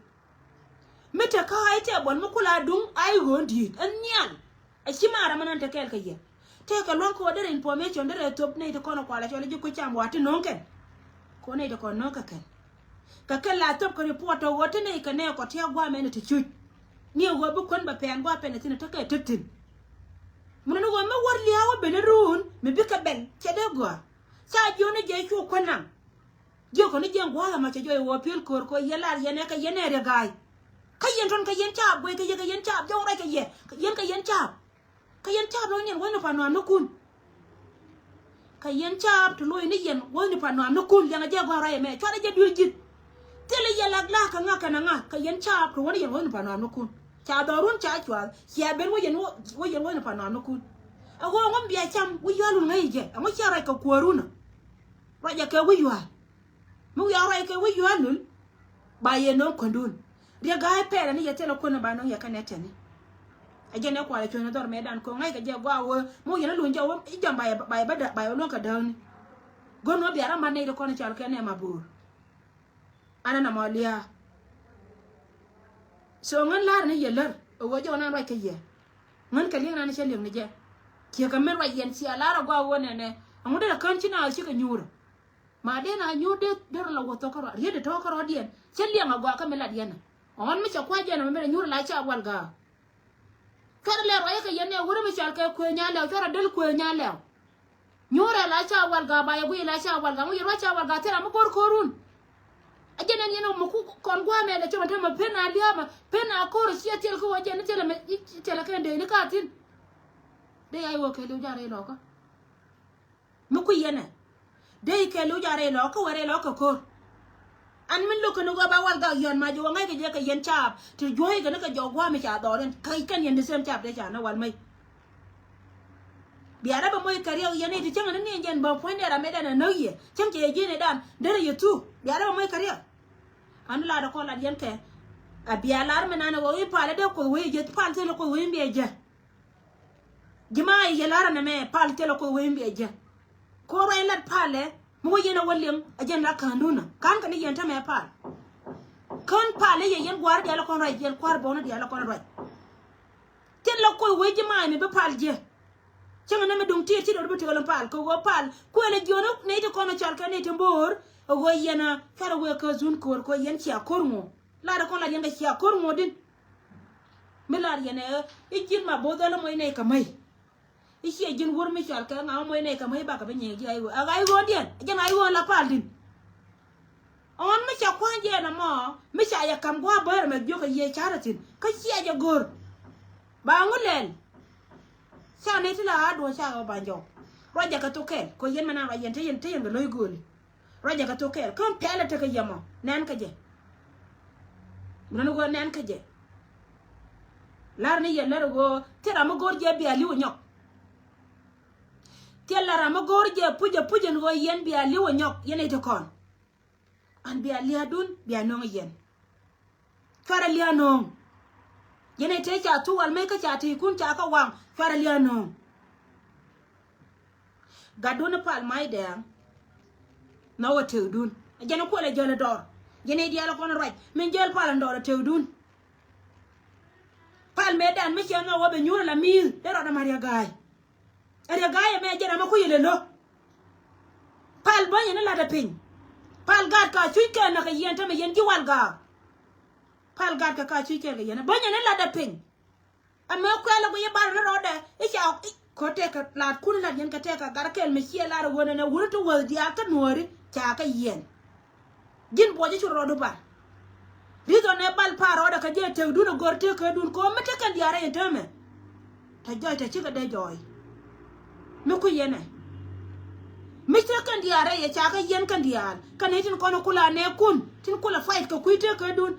Mi te kä a i̱ tɛbɔl mi kula duŋ a i̱ ɣöö di̱i̱t ɛn nhial. A ci ma ram ɛnan te kɛɛl kɛ yɛ tekɛ lua̱ŋ kɛ ɣöö derɛ information derɛ thop nɛy ti kɔn ɛ kual a cɔl i̱ ji̱ kui̱ cam wa ti no̱o̱ŋ kɛn. Kɛ ɣöö nɛy ti kɔn no̱o̱ŋ kɛ kɛn. Kɛ kɛ la thop kɛ report tɔ ɣöö te nɛy kɛ nɛɛkɔ tia̱a̱ gua̱a̱ mɛn ɛ ti cuc. Ni ɛ ɣöö bi kuän bɛ pɛn gua̱a̱ pɛn ɛ thi̱n ɛ tekɛ tet thi̱n. Mun ni ɣöö mi wär lia̱a̱ wä ben run mi bikɛ bɛl cɛ dee gɔaa. Ca jiöni jɛ cu kuän naŋ. Jiökɔ ni jiɛn gua̱a̱th ɛmɔ cɛ jɔɔc ɣöö piöl köör kɛ ɣöö yɛn lar yɛn ɛ kɛ yɛn ɛ riɛ ga̱a̱c. Kä yɛn tɔn kɛ yɛn caap guey kɛ yɛ kɛ yɛn caap jɔw rɛc kɛ yɛ kɛ yɛn kɛ yɛn caap. Kä yɛn caap lo̱c ni yɛn wäthni pa̱n nuaamnikun. Kä yɛn caap ti lo̱c ni yɛn wäthni pa̱n nuaamnikun liɛŋɛ jɛ gɔ̱a̱r rɔy ɛmɛ cuarɛ jɛ duël ji̱th. Thilɛ yɛ lak la̱a̱k kɛ ŋa̱k kɛnɛ ŋa̱k kä yɛn caap ti wä ni yɛn wäthni pa̱n nuaamnikun. Ca dhɔrun ca cuath cia ben wä yɛn wä yɛn wäthni pa̱n nuaamnikun. Ɛ ɣöö ŋun bia cam wi̱c yual wun ŋäc jɛ ɛŋu cia ruac kɛ kuäärun ɔ. Ruacɛ kɛ wi̱c yual. Mi wiaa ruac kɛ wi̱c yua̱a̱ lul. Ba yɛ no̱o̱ŋ kuändun. Riɛk ga̱a̱c pɛɛlɛ ni yɛ thilɛ kuändun ba no̱o̱ŋ yɛ kɛnɛ tɛni. Ɛ jɛn ɛ kualɛ cuɛn ɛ dhɔr mɛtdan ko̱ŋ ŋa̱ckɛ jɛ gua̱a̱ wee mi wi̱c yɛn ɛ luny jɛ wee i̱ jɔm ba yɛ ba yɛ bä dä ba yɛ wä luäŋ kɛ dääkni. Go̱n wä bia ram mat nɛy ti kɔn cal kɛ nɛ ma bo̱o̱r. An ɛn ɛmɔ lia̱a̱. So ŋän la̱r ni yɛ lär ɛ ɣöö jɛ wä nan ruac kɛ yɛ. Ŋän kɛ li̱eŋ nan cä li̱eŋ ni jɛ. Ciɛ kɛ min ruac yɛn cia la̱r ɛ gua̱a̱ wä nɛnɛ. Ɛŋu derɛ kään ci naath cikɛ nyuurä. Ma dee na nyuur dee dee rɔ la wä thok kärɔa riet dee tɔ̱ kärɔa diɛn cä liɛŋ a gɔaa kä mi lat yɛn. Ɔn mi cɛ kua̱c jɛn ɛmɛ mi rɛ nyuur la ca wal ga̱a̱. Cuarɛ lɛ ruac kɛ yɛn nɛ wurɛ mi cɔal kɛ kuëë nya lɛw cuarɛ del kuëë nya lɛw. Nyuur ɛ la ca wal ga̱a̱ ba yɛ guiy la ca wal ga̱a̱ ŋu yɛ ruac ca wal ga̱a̱ thil ram mi go̱r ko̱run. A jɛn ɛn yɛn ɔ mi ku kɔn gua̱a̱ mɛ lɛ cɛ mɛ te mɛ pen a lia̱a̱ mɛ pen a ko̱r ɛ ciɛ thil kä wä jɛn ni thil ɛmɛ thil ɛ kɛn dee ni ka thi̱n. Dee ya iwä kɛ liw jar ilɔkä. Mi kui̱ yɛn ɛ dee kɛ li̱w ca rɛy lɔɔk kä wee rɛy lɔɔk kɛ ko̱r. An min lo̱k kɛn ɣöö ba wal gak yɔ̱ɔ̱n mac ɣöö ŋa̱ckɛ jɛ kɛ yɛn caap ti juɔ̱ɔ̱c kɛn kɛ jɔɔk gua̱a̱m mi ca dhɔɔr in kä kɛn yɛn di sɛm caap dee ca nä wal mäc. Bia rɛ bɛ moc kɛ riɛk yɛn i̱ ti cäŋ ni ni jɛn bä puɔ̱nydɛ ram mi dɛn ɛ näk yɛ cäŋ cɛ yɛ ji̱n i̱ dan derɛ yɛ thuk bia rɛ bɛ moc kɛ riɛk. An lat ɛ kɔn lat yɛn kɛ a bia lar mi nan ɛ ɣöö i̱ pal ɛ dee kuoth wee jɛ pal thil ɛ kuoth wee mi bia jɛ. Ji̱ ma yɛ lar ɛn ɛmɛ pal thilɛ kuoth wee in biɛ jɛ. Ko̱r ruac in lat palɛ mi wä yɛn ɛ wä liŋ ɛ jɛn la ka̱ndun ɛ ka̱n kɛ ni yɛn tämɛ pal. Kän pal i̱ yɛ yɛn gua̱a̱r diaal ɛ kɔn ruac yɛn kua̱r bɔɔni diaal ɛ kɔn ruac. Thilɛ kuoth wee ji̱ ma mi bi pal jɛ. Cäŋ ɛn ɛmɛ duŋ tiet ci dɔ̱r bi tiɔl in pal kɛ ɣöö pal kuël ɛ jiɔni nɛy ti kɔn ɛ cal kɛ nɛy ti bo̱o̱r ɛ ɣöö yɛn ɛ cuarɛ wee kä dhun ko̱r kɛ ɣöö yɛn cia ko̱r ŋuɔ. Lat ɛ kɔn lat yɛn kɛ cia ko̱r ŋuɔ din. Mi lar yɛn ɛ i̱ ji̱n ma bo̱o̱th dhɔl ɛ moc nɛy kɛ mäc. I̱ ciɛ ji̱n wur mi cɔal kɛ ŋa ɛ moc nɛy kɛ mäc bakɛ bi nyiɛk ji̱ ay ɣöö ɛ ɣa̱c ɣööndiɛn ɛ jɛn ɣa̱c ɣöön la pal din. Ɣɔn mi ca kua̱ny jɛ ɛn ɛmɔ mi ca yɛ ka̱m gua̱a̱ bäär ɛmɛ jiök ɛ yiëë ca̱rä thi̱n kä ciɛ jɛ go̱r. Ba ŋu lɛl. Ca nɛy ti la ɣa̱a̱ duɔ̱ɔ̱c ca ɣä ba jɔw. Ruacɛ kɛ thok kɛl kɛ yɛn mɛ nan ruac yɛn te yɛn te yɛn kɛ lo̱c gööli. Ruacɛ kɛ thok kɛɛl kä pɛlɛ tekɛ yɛmɔ nɛn kä jɛ. Mɛ ni ɣöö nɛn kä jɛ. Lar ni yɛ lär ɣöö thil ram mi go̱o̱r jɛ bia li̱w nyɔk. Thil la ram mi go̱o̱r jɛ puc jɛ puc ɛn ɣöö yɛn bia li̱w nyɔk yɛn i̱ ti kɔn. An bia lia̱a̱dun bia nöŋ yɛn. Cuarɛ lia̱a̱ nööŋ. Yɛn ɛ tëë ca thuk wal mëë kä ca tëëkun ca kä waŋ cuarɛ lia̱a̱ nööŋ. Gatdun i̱ pal mac dɛɛŋ. Nhɔk ɛ tëëkdun ɛ jɛn i̱ kuɔlɛ jäl i̱ dɔɔr. Yɛn ɛ diaal ɛ kɔn i̱ ruac min jäl pal in dɔɔr ɛ tëëkdun. Pal mëëdan mi ciɛ nhɔk wä bɛ nyuur ɛ la mi̱i̱th dee rɔɔdɛ ma̱r yɛ ga̱a̱c. Ɛ riɛ ga̱a̱c ɛmɛ jɛn ram ɛ kui̱ ilɛ lo̱. Bänyɛ ni latdɛ piny. Pal gaat ka cuc kɛn nä kɛ yɛn tämɛ yɛn ji̱ wal gaak. Pal gaat kɛ ka cuc kɛn kɛ yɛn bänyɛ ni latdɛ piny. Ɛmɛ kuɛl ɛ guiy i̱ bar ni rɔɔdɛ i̱ ca ɣɔk i̱ ko̱ tɛkɛ laat kun i̱ lat yɛn kɛ tɛkɛ gat kɛl mi ciɛ lar ɛ ɣöö nɛnɛ wuni ti wäth diaal kä nuääri ca kɛ yɛn. Ji̱n buɔc i̱ cu rɔɔdu bar. Ri̱th ɣän ɛ bal pa̱a̱r rɔɔdɛ kɛ jɛ tëkdun ɛ gör tëkädun kɛ ɣöö mi te kɛn diaal rɛy ɛn täämɛ. Tɛ jɔɔc tɛ cikɛ dee jɔɔc. Mi ku yɛn ɛ mi te kɛn diaal rɛy ɛ ca kɛ yɛn kɛn diaal kɛn i̱ tin kɔn ɛ kula nɛɛkun tin kula fight kɛ kui̱ tëkädun.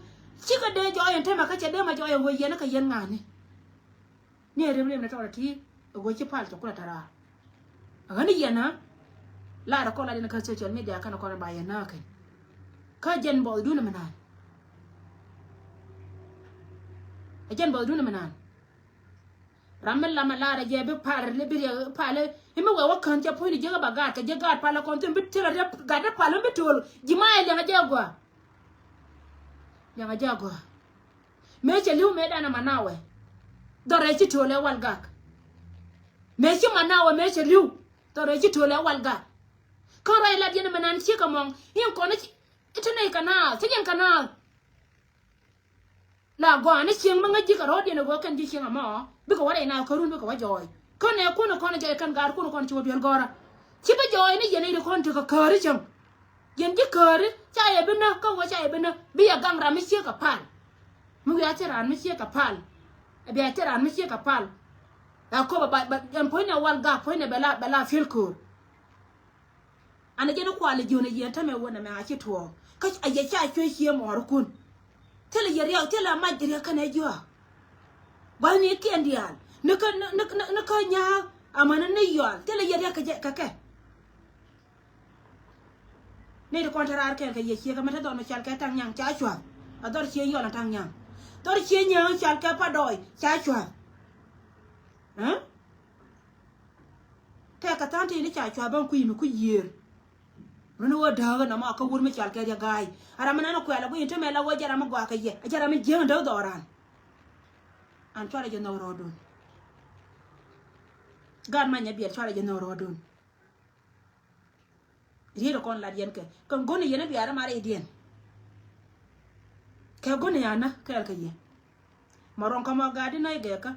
Cikɛ dee jɔɔc ɛn täämɛ kä cɛ dee ma jɔɔc ɛ ɣöö yɛn ɛ kɛ yɛn ŋa̱a̱ni. Ni ɛ rem rem ni tɔɔrɛ ti ɛ ɣöö ci pal cɛ kulɛ tɛ raar. Ɛ ɣän i̱ yɛn ɛ lar ɛ kɔn lat yɛn kä social media kɛn ɛ kɔn ɛ ba yɛn nääkɛn. Kä jɛn buɔthdun ɛmɛ naan. Ɛ jɛn buɔthdun ɛmɛ naan. Ram mi lam ɛ lar ɛ jɛ bi pal ri bi riɛk pal i̱ mi wee wä kän cɛ puɔ̱nyni jiäk ɛ ba gaat kɛ jiäk gaat pal ɛ kɔn thi̱n bi tiɛl ɛ riɛk gat ɛ pal mi bi to̱l ji̱ ma ɛ liɛŋ ɛ jɛ gɔaa. Liɛŋ ɛ jɛ gɔaa. Mëë cɛ li̱w mëë danɛ manawɛ. Dhɔrɛ ci to̱l ɛ wal gak. Mëë ci manawɛ mëë cɛ li̱w. Dhɔrɛ ci to̱l ɛ wal gak. Kä ruac lat yɛn mɛ nan ciek ɛmɔŋ in kɔn i̱ ti nɛy kɛ naath ci yɛn kɛ naath. La gɔaa ni cieŋ mi ŋäc ji̱ kɛ ro̱o̱diɛn ɛ ɣöö kɛn ji̱ cieŋ ɛmɔ bikɛ wä rɛy naath kärun bikɛ wä jɔɔy. Kä nɛ kun kɔn jɔɔy kɛn gaar kun kɔn ci wä biɛl gɔ̱rä. Ci bi jɔɔy ni yɛn i̱ ri kɔn tekɛ kääri cäŋ. Yɛn ji̱ kääri ca yɛ bi näk kä wä ca yɛ bi näk bi yɛ gaŋ ram mi ciek kɛ pal. Mi wiaa thil raan mi ciek kɛ pal. Ɛ bia thil raan mi ciek kɛ pal. Ɛ köpɛ ba ba ɛn puɔ̱nynɛ wal gak puɔ̱nynɛ bɛ la bɛ la fiel köör. An a jɛn kual a jiön a yiɛn tämɛ wä nɛmɛ a ci tuɔɔk kä a yɛ ca cuɛ cië mɔɔrikun. Thilɛ yɛ riɛk thilɛ a mac riɛk kɛnɛ jiɔak. Gua̱thnikiɛn diaal ni kä ni kä nyaak amäni ni yɔal thilɛ yɛ riɛk kɛ jɛ kɛ kɛ. Ni ti kɔn te raar kɛɛl kɛ yɛ ciek ɛmɛ te dhɔr mi cal kɛ taŋ nyaŋ ca cua̱th. A dhɔr ciek yɔl a taŋ nyaŋ dhɔr ciek nyaŋ cal kɛ pa dɔɔy ca cua̱th. Tɛk kɛ tha̱a̱ŋ ti ni ca cua̱th bäŋ kui̱ mi kui̱ yiëër. Run wä dääk ɛn nɔmɔ kä wur mi cɔal kɛ riɛk ga̱a̱c. A ram mi nan kuɛl a guiy in te mɛ la wä jɛ ram mi gɔaa kɛ yɛ a jɛ ram mi jiäŋ däk dhɔɔran. An cuarɛ jɛ nhɔk rɔɔdun. Gaat ma nyɛ biɛl cuarɛ jɛ nhɔk rɔɔdun. Riet kɔn lat yɛn kɛ kɛ goni yɛn a biarɛ ma rɛydiɛn. Kɛ goni anä kɛɛl kɛ yɛ. Ma ruɔŋ kä ma gaatdi nɛy gɛɛkä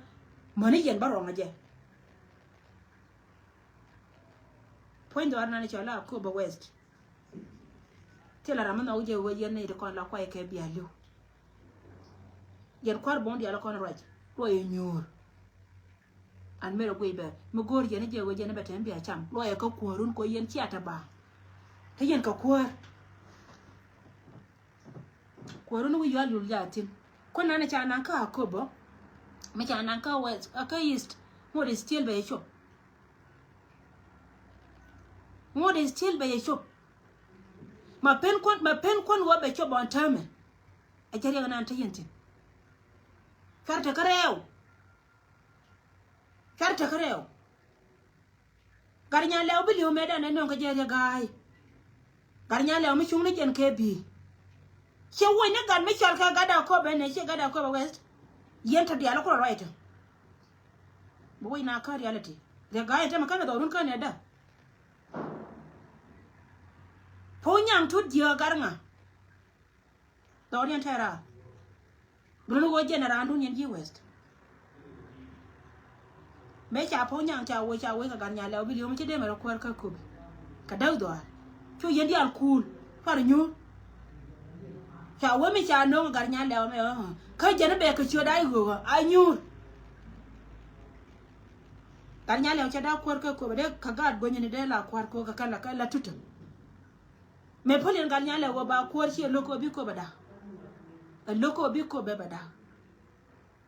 mäni yɛn bä ruɔŋ a jɛ. Puɔ̱ny dhɔaar nan cɔl a Akobo West. Thilɛ ram mi nhɔk jɛ wee yɛn nɛy ti kɔn la kuay kɛ bia li̱w. Yɛn kua̱r buɔ̱ŋ diaal kɔn ruac ruɔy ɛ nyuur. An merɛ guiy bɛ mi go̱o̱r yɛn jɛ wee yɛn bɛ tɛm bia cam luɔyɛ kä kuäärun kɔ yɛn cia te ba. Te yɛn kɛ kuäär. Kuäärun wi̱i̱ yual yul yaathin kuän nan ca naŋ kä Akobo. Mi ca naŋ kä West kä East. Ŋot is still bɛ yɛ cop. Ŋot is still bɛ yɛ cop. Ma pen kuän ma pen kuän wä bɛ cop ɔn täämɛ. Ɛ jɛ riɛk nan te yɛn thin. Cuar te kä rɛɛw. Cuar te kä rɛɛw. Gat nyan lɛw bi li̱w mëë dan ɛ nöŋ kä jɛ riɛk ga̱a̱c. Gat nyan lɛw mi cuŋ ni jɛn kɛ bi̱i̱. Ciɛ woc ni gat mi cɔl kɛ gat Akobo ɛn ɛ ciɛ gat Akobo West. Yɛn tɔ diaal kulɔ ruac tɔ. Bi woc na kä reality riɛk ga̱a̱c ɛn tämɛ känɛ dhɔrun känɛ dä. Puɔ̱ny nyaŋ tut jiääk gat ŋa. Dhɔriɛn tɛra. Bi run wä jɛn a raandun yɛn ji̱ West. Mëë ca puɔ̱ny nyaŋ ca wee ca wee kɛ gat nyan lɛw bi li̱w mi ci dee mɛ rɔ kuäär kä Akobo. Kɛ däk dhɔaar cu yɛn diaal kuul cuar nyuur. Ca wee mi ca no̱o̱ŋ gat nyan lɛw mɛ kä jɛn bɛ kɛ ciöt a i̱ ɣöö a nyuur. Gat nyan lɛw ca daa kuäär kä Akobo dee kɛ gaat guänyni dee la kua̱r kɛ ɣöö kɛ kɛ la kɛ la tutä. Mëë päl yɛn gat nyan lɛw ɣöö ba kuäär ciɛ lo̱k ɣöö bi köpɛ da̱k. Ɛ lo̱k ɣöö bi köpɛ bɛ da̱k.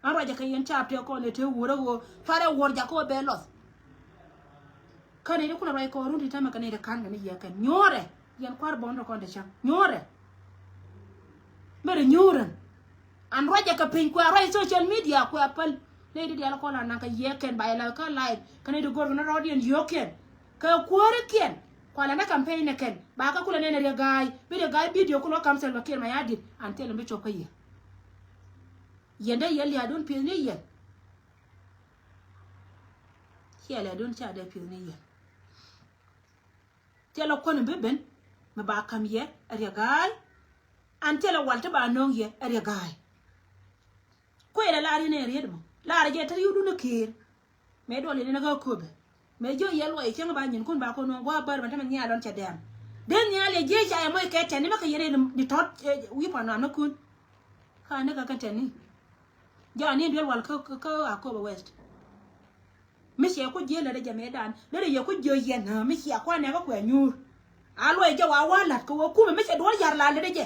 An ruacɛ kɛ yɛn caap tëë kɔn ɛ tëë wuurä ɣöö cuarɛ wuɔ̱r jakä ɣöö bɛ lɔth. Kä nɛy ti kulɛ ruac kɔn run ti tämɛ kɛ nɛy ti ka̱n kɛ ni yɛ kɛn nyuɔ̱ɔ̱rɛ. Yɛn kua̱r buɔ̱n ti kɔn ti cäŋ nyuɔ̱ɔ̱rɛ. Mɛrɛ nyuɔ̱ɔ̱rɛ. An ruacɛ kɛ piny kuɛ ruac social media kuɛ päl. Nɛy ti diaal kɔn la naŋ kɛ yɛ kɛn ba yɛ la kä live kɛ nɛy ti go̱r kɛ ni rɔɔdiɛn yio̱o̱kiɛn. Kɛ kuäärikiɛn kua lɛnɛ campaign ni kɛn ba kä kulɛ nɛn riɛk ga̱a̱c bi riɛk ga̱a̱c video kulɛ wä kam Salva Kiir Mayardit an thilɛ mi cop kä yɛ. Yɛn dee yɛn lia̱a̱dun pi̱eth ni yɛn. Ciɛ lia̱a̱dun ca dee pi̱eth ni yɛn. Thilɛ kuän in bi ben mi ba ka̱m yɛ ɛ Riɛk Ga̱a̱y. An thilɛ wal ti ba nööŋ yɛ ɛ Riɛk Ga̱a̱y. Kuël ɛ lar yɛn ɛ riet mɔ lar jɛ te yudun ɛ kiir. Mëë duɔl yɛn in ɛ kä köpɛ mëë jiö yɛ luɔc cäŋ ba nyinkun ba kɔn nuɔ̱ŋ gua̱a̱ bär mɛ te mɛ nhial lɔn cɛ dɛm. Dee nhial yɛ jiec ca yɛ mɔc kɛ tɛn ni mɛ kɛ yɛn in di tɔt wi̱i̱ pan nuam ni kun. Ka ni kɛ kɛ tɛn ni jɔɔn ni duel wal kä kä Akobo West. Mi ciɛ ku jiö lät ɛ jɛ mëë dan lät ɛ yɛ ku jiö yɛn mi ciɛ kuan nɛ kä kuɛ nyuur. A luɔc jɛ wa wa la̱t kɛ wä kumɛ mi ciɛ duɔl yar la lät ɛ jɛ.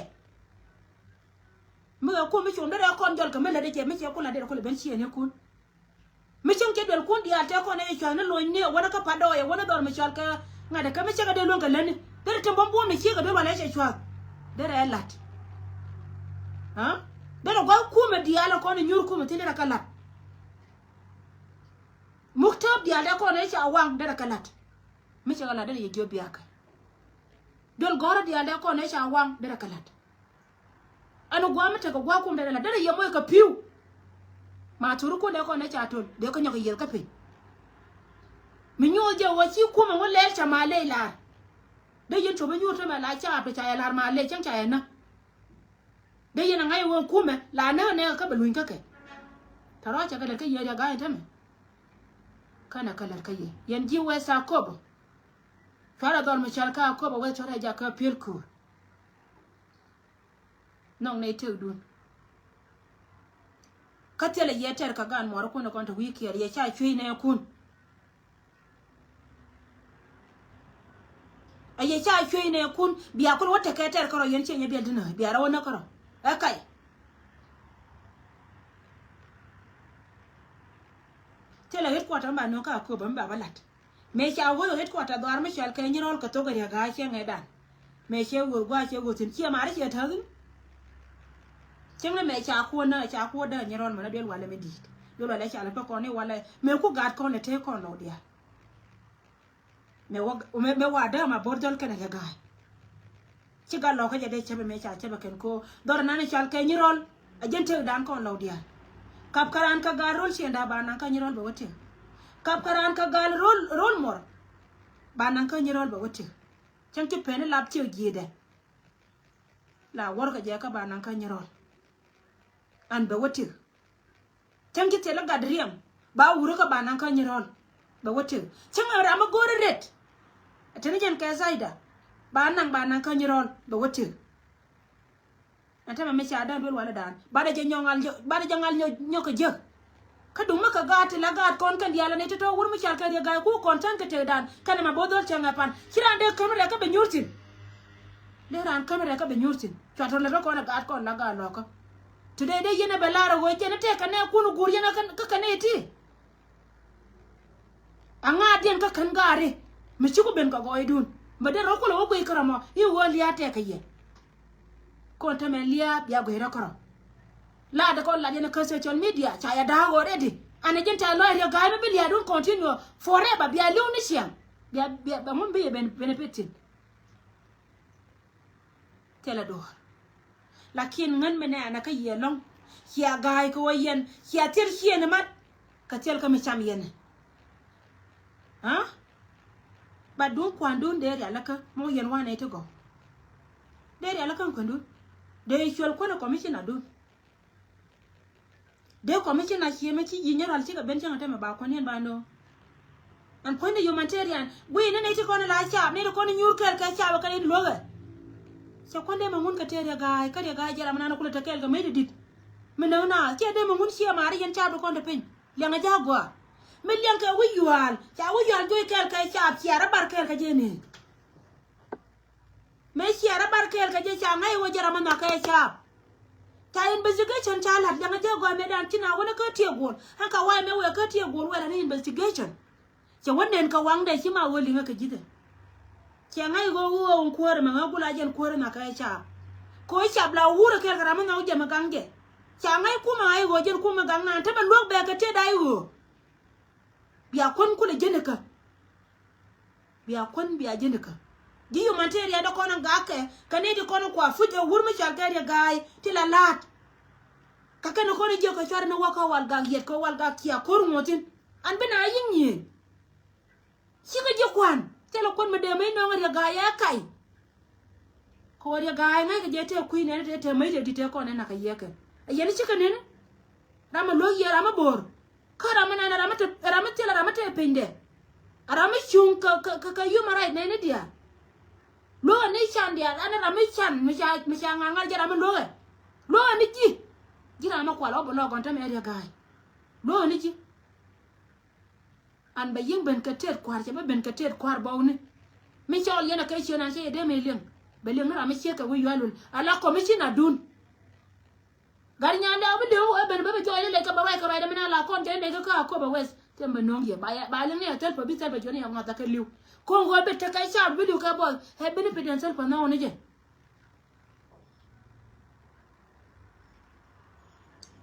Mi kɛ kum mi cuɔm derɛ kɔn jɔl kɛ mi lät ɛ jɛ mi ciɛ ku la̱t derɛ ku lɛ ben ciɛ ni kun. Mi cieŋ cɛ duel kun diaal tɛ kɔn ɛ cua̱th ni lo̱ny ni ɛ wänä kä pat dɔɔyɛ wänä dhɔr mi cɔal kɛ ŋa̱t ɛ kɛ mi cɛ kɛ dee luäŋ kɛ lätni derɛ te bäm buɔ̱m ni ciek kɛ duel walɛ cɛ cua̱th. Derɛ ɛ la̱t. Derɛ gua̱th kumɛ diaal ɛ kɔn ɛ nyuur kumɛ thi̱n derɛ kɛ la̱t. Muk tääp diaal dee kɔn ëë ca waŋ derɛ kɛ la̱t. Mi cɛ kɛ la̱t derɛ yɛ jiöp biakä. Duel gɔ̱rä diaal dee kɔn ëë ca waŋ derɛ kɛ la̱t. Ɛn gua̱a̱ mi tekɛ gua̱a̱ kum derɛ la̱t derɛ yɛ moc kɛ pi̱w. Ma thurikun dee kɔn ëë ca töl dee kä nyɔk kɛ yiëth kä piny. Mi nyuuth jɛ ɣöö ci kumɛ ŋu lɛl ca ma ley la̱r. Dee yɛn cop inyuur tämɛ la ca pɛ ca yɛ la̱r ma ley cäŋ ca yɛ näk. Dee yɛn a ŋa̱c wen kumɛ la näk nɛɛk kä bɛ luny kä kɛ. Tɛ rɔɔc cɛ kɛ lät kä yɛ riɛ ga̱a̱c tämɛ. Känɛ kɛ lät kä yɛ yɛn ji̱ wee thaa köpä. Cuarɛ dhɔl mi cɔal kä Akobo West cuarɛ jak kä Piel Kuur. Nhɔk nɛy tëkdun. Kä thilɛ yɛ tɛr kɛ gaan muɔɔrikun kɔn te wi̱i̱ kiɛɛr yɛ ca cuec nɛɛkun. A yɛ ca cuec nɛɛkun bia kul wä tekɛ tɛr kärɔ yɛn ciɛ nyɛ biɛl dinä bia rɛ wä näk kärɔ. Ɛ kay. Thilɛ headquarter mi ba nööŋ kä Akobo mi ba bä la̱t. Mëë ca wä headquarter dhɔaar mi cɔal kɛ Nyirɔl kɛ thok ɛ riɛk ga̱a̱c cɛ ŋɛɛdan. Mëë cɛ wä gua̱a̱c cɛ wä thi̱n ciɛ ma̱a̱ri ciɛ täk thi̱n. Cäŋ ni mëë ca kuɔn nä ca kuɔn däk Nyirɔl mänä duel walɛ mi di̱i̱t duel walɛ ca lɛ pä kɔn ni walɛ mëë ku gaat kɔn lɛ tëë kɔn lɔw diaal. Mëë wa mëë wa däk ma bo̱r dhɔl kɛnɛ kɛ ga̱a̱c. Ci gat lɔkä jɛ dee cäpɛ mëë ca cäpɛ kɛn ko dhɔr nan i̱ cɔal kɛ Nyirɔl. A jɛn tëkdan kɔn lɔw diaal. Kap kɛ raan kɛ gal ro̱l ciënda ba naŋ kä Nyirɔl bɛ wä tëk. Kap kɛ raan kɛ gal ro̱l ro̱l muɔr. Ba naŋ kä Nyirɔl bɛ wä tëk. Cäŋ ci pen i̱ lap ciek ji̱i̱dɛ. La wärkɛ jɛ kä ba naŋ kä Nyirɔl. An bɛ wä tëk. Cäŋ ci thil i̱ gat riɛm ba wurä kä ba naŋ kä Nyirɔl. Bɛ wä tëk cäŋ ram mi go̱o̱r i̱ ret. Teni jɛn kɛ Zaida ba naŋ ba naŋ kä Nyirɔl bɛ wä tëk. Ɛn tämɛ mi ca däŋ duel walɛ dan banɛ jɛ nyɔŋal banɛ jɛ ŋal nyɔk kɛ jek. Kä duŋ mi kɛ gaat ti la gaat kɔn kɛn diaal ani ti tɔ̱ wur mi cal kɛ riɛ ga̱a̱c ku kɔn tän kɛ tëkdan kɛn ɛmɛ bo̱o̱th dhɔl cɛ ŋɛ pan ci raan dee käm rɛk kä bɛ nyuur thi̱n. Dee raan käm rɛk kä bɛ nyuur thi̱n cua tɔ̱ lät rɔ kɔn ɛ gaat kɔn la gaat lɔkä. Ti dee dee yɛn ɛ bɛ laar ɛ ɣöö jɛn ɛ tëëk kɛ nɛɛkun ɛ guur yɛn kä kɛ nɛy ti. Aŋaatdiɛn kä kän gaari mi ci ku ben kɛ gɔɔydun mi dee rɔ kulɛ wä guic kärɔ mɔ i̱ ɣöö lia̱a̱ tɛk kɛ yɛ. Kɔn tämɛ lia̱a̱ bia guic rɔ kärɔ. Laat kɔn lat yɛn kä social media ca yɛ da̱a̱k already. Anɛ ji̱n ca lɔc riɛk ga̱a̱c mi bi lia̱a̱dun continue forever bia li̱w ni ciaŋ. Bia bia bɛ ŋun bi yɛ ben benefit thi̱n. Thilɛ duɔ̱ɔ̱r. Lakin ŋän mi nɛɛnɛ kä yiëë lɔ̱ŋ cia ga̱a̱c kɛ wä yɛn cia thil ciëëni mat. Kɛ thil kä mi cam yɛn ɛ. Aa. Bat duŋ kuandun dee rialikä mɔ yɛn wanɛ ti gɔw. Dee rialikä kuandun dee cuɛl kuänɛ commissioner dun. Dee commissioner ciëmɛ ci ji̱ nyɛ rual cikɛ ben cäŋ ɛ tämɛ ba kuän yɛn ba nööŋ. Ɛn puɔ̱nydɛ humanitarian guiy ni nɛy ti kɔn la caap nɛy ti kɔn nyuur kɛɛl kɛ caap ɛ kɛn in luäkɛ. Cɛ kuän dee mɛ ŋun kɛ tëë riɛ ga̱a̱c kä riɛ ga̱a̱c jɛ ram nan kulɛ te kɛɛl kɛ mec ti di̱t. Mi näk na ciɛ dee mɛ ŋun ciɛ maari yɛn caap ti kɔn te piny liɛŋɛ ja̱a̱k gɔaa. Mi liɛŋ kɛ wi̱c yuaal ca wi̱c yuaal juɔc kɛɛl kɛ caap ciɛ rɛ bar kɛɛl kɛ jɛ ni. Mëë ciɛ rɛ bar kɛɛl kɛ jɛ ca ŋäc ɣöö jɛ ram mi nhɔakɛ caap. Ca investigation ca la̱t liɛŋɛ jɛ gɔaa mëëdan ci na wänä kä tiek guɔl ɛn ka wa̱a̱ mëë wëë kä tiek guɔl wɛl ani investigation. Cɛ wä nen kɛ waŋdɛ ci ma wä liŋä kɛ ji̱thɛ. Cɛ ŋäc ɣöö ɣöö kuäärä mɛ ŋäk gula jɛn kuäärä nhɔakɛ caap. Kɛ ɣöö cap la wurä kɛɛl kɛ ram mi nhɔk jɛ mi gaŋ jɛ. Ca ŋäc kumɛ ŋa̱c ɣöö jɛn kumɛ gaŋ naan te bɛ luäk bɛɛkɛ tiet da̱c ɣöö. Bia kuän kulɛ jenikä. Bia kuän bia jenikä. Ji̱ humanitarian dee kɔn in gakɛ kɛ ni ti kɔn in kua fuc ɛ wur mi cɔal kɛ riɛ ga̱a̱y ti la la̱a̱t. Kä kɛn in kɔn in jiök kɛ cuarɛ ni wä kä wal gak yɛt kɛ wal gak cia ko̱r ŋuɔ̱thin. An bi na yi̱ŋ nyiëëny. Cikɛ ji̱ kua̱n. Thilɛ kuän mi dee mäc nɔŋ riɛk ga̱a̱c ɛ kac. Kɛ wä riɛk ga̱a̱c ŋäc kɛ jɛ tëë kui̱ nɛn tëë tëë mäc tëë di̱t tëë kɔn nɛn nakɛ yiɛkɛ. Ɛ yɛn cikɛ nɛn. Ram mi lo̱k yɛ ram mi bo̱o̱r. Kä ram mi nɛn ram mi te ram mi thilɛ ram mi te pinydɛ. Ram mi cuŋ kɛ kɛ kɛ human right nɛn ni diaal. Luɔ̱kɛ ni can diaal ɛn ram mi can mi ca mi ca ŋa̱l ŋa̱l jɛ ram mi luɔ̱kɛ. Luɔ̱kɛ ni ji̱. Ji̱ ram mi kual ɔ bi lɔk gɔn tämɛ riɛk ga̱a̱c. Luɔ̱kɛ ni ji̱. An bɛ yiëŋ ben kɛ tet kua̱r cɛ bä ben kɛ tet kua̱r bɔwni. Mi cɔl yɛn a kɛ ciön an cɛ yɛ dee mi liŋ. Bɛ liŋ ni ram mi ciek kɛ wi̱i̱ yual wul a la kɔm mi ci na dun. Gat nyan dee a bi liŋ wee ben bä bi jɔɔc ni lec kɛ bɛ ruac kɛ ruacdɛ mi na la kɔn jɔɔc ni lec kä kä a kop a wes. Tɛm bɛ no̱o̱ŋ yɛ ba liŋ ni a thäl pä bi thäl pä juɔni a ŋɔth a kɛ li̱w. Ko̱ŋ wee bi tekɛ cap bi li̱w kɛ bɔth ɛ bi ni pidɛn thäl pä nhɔɔk ni jɛ.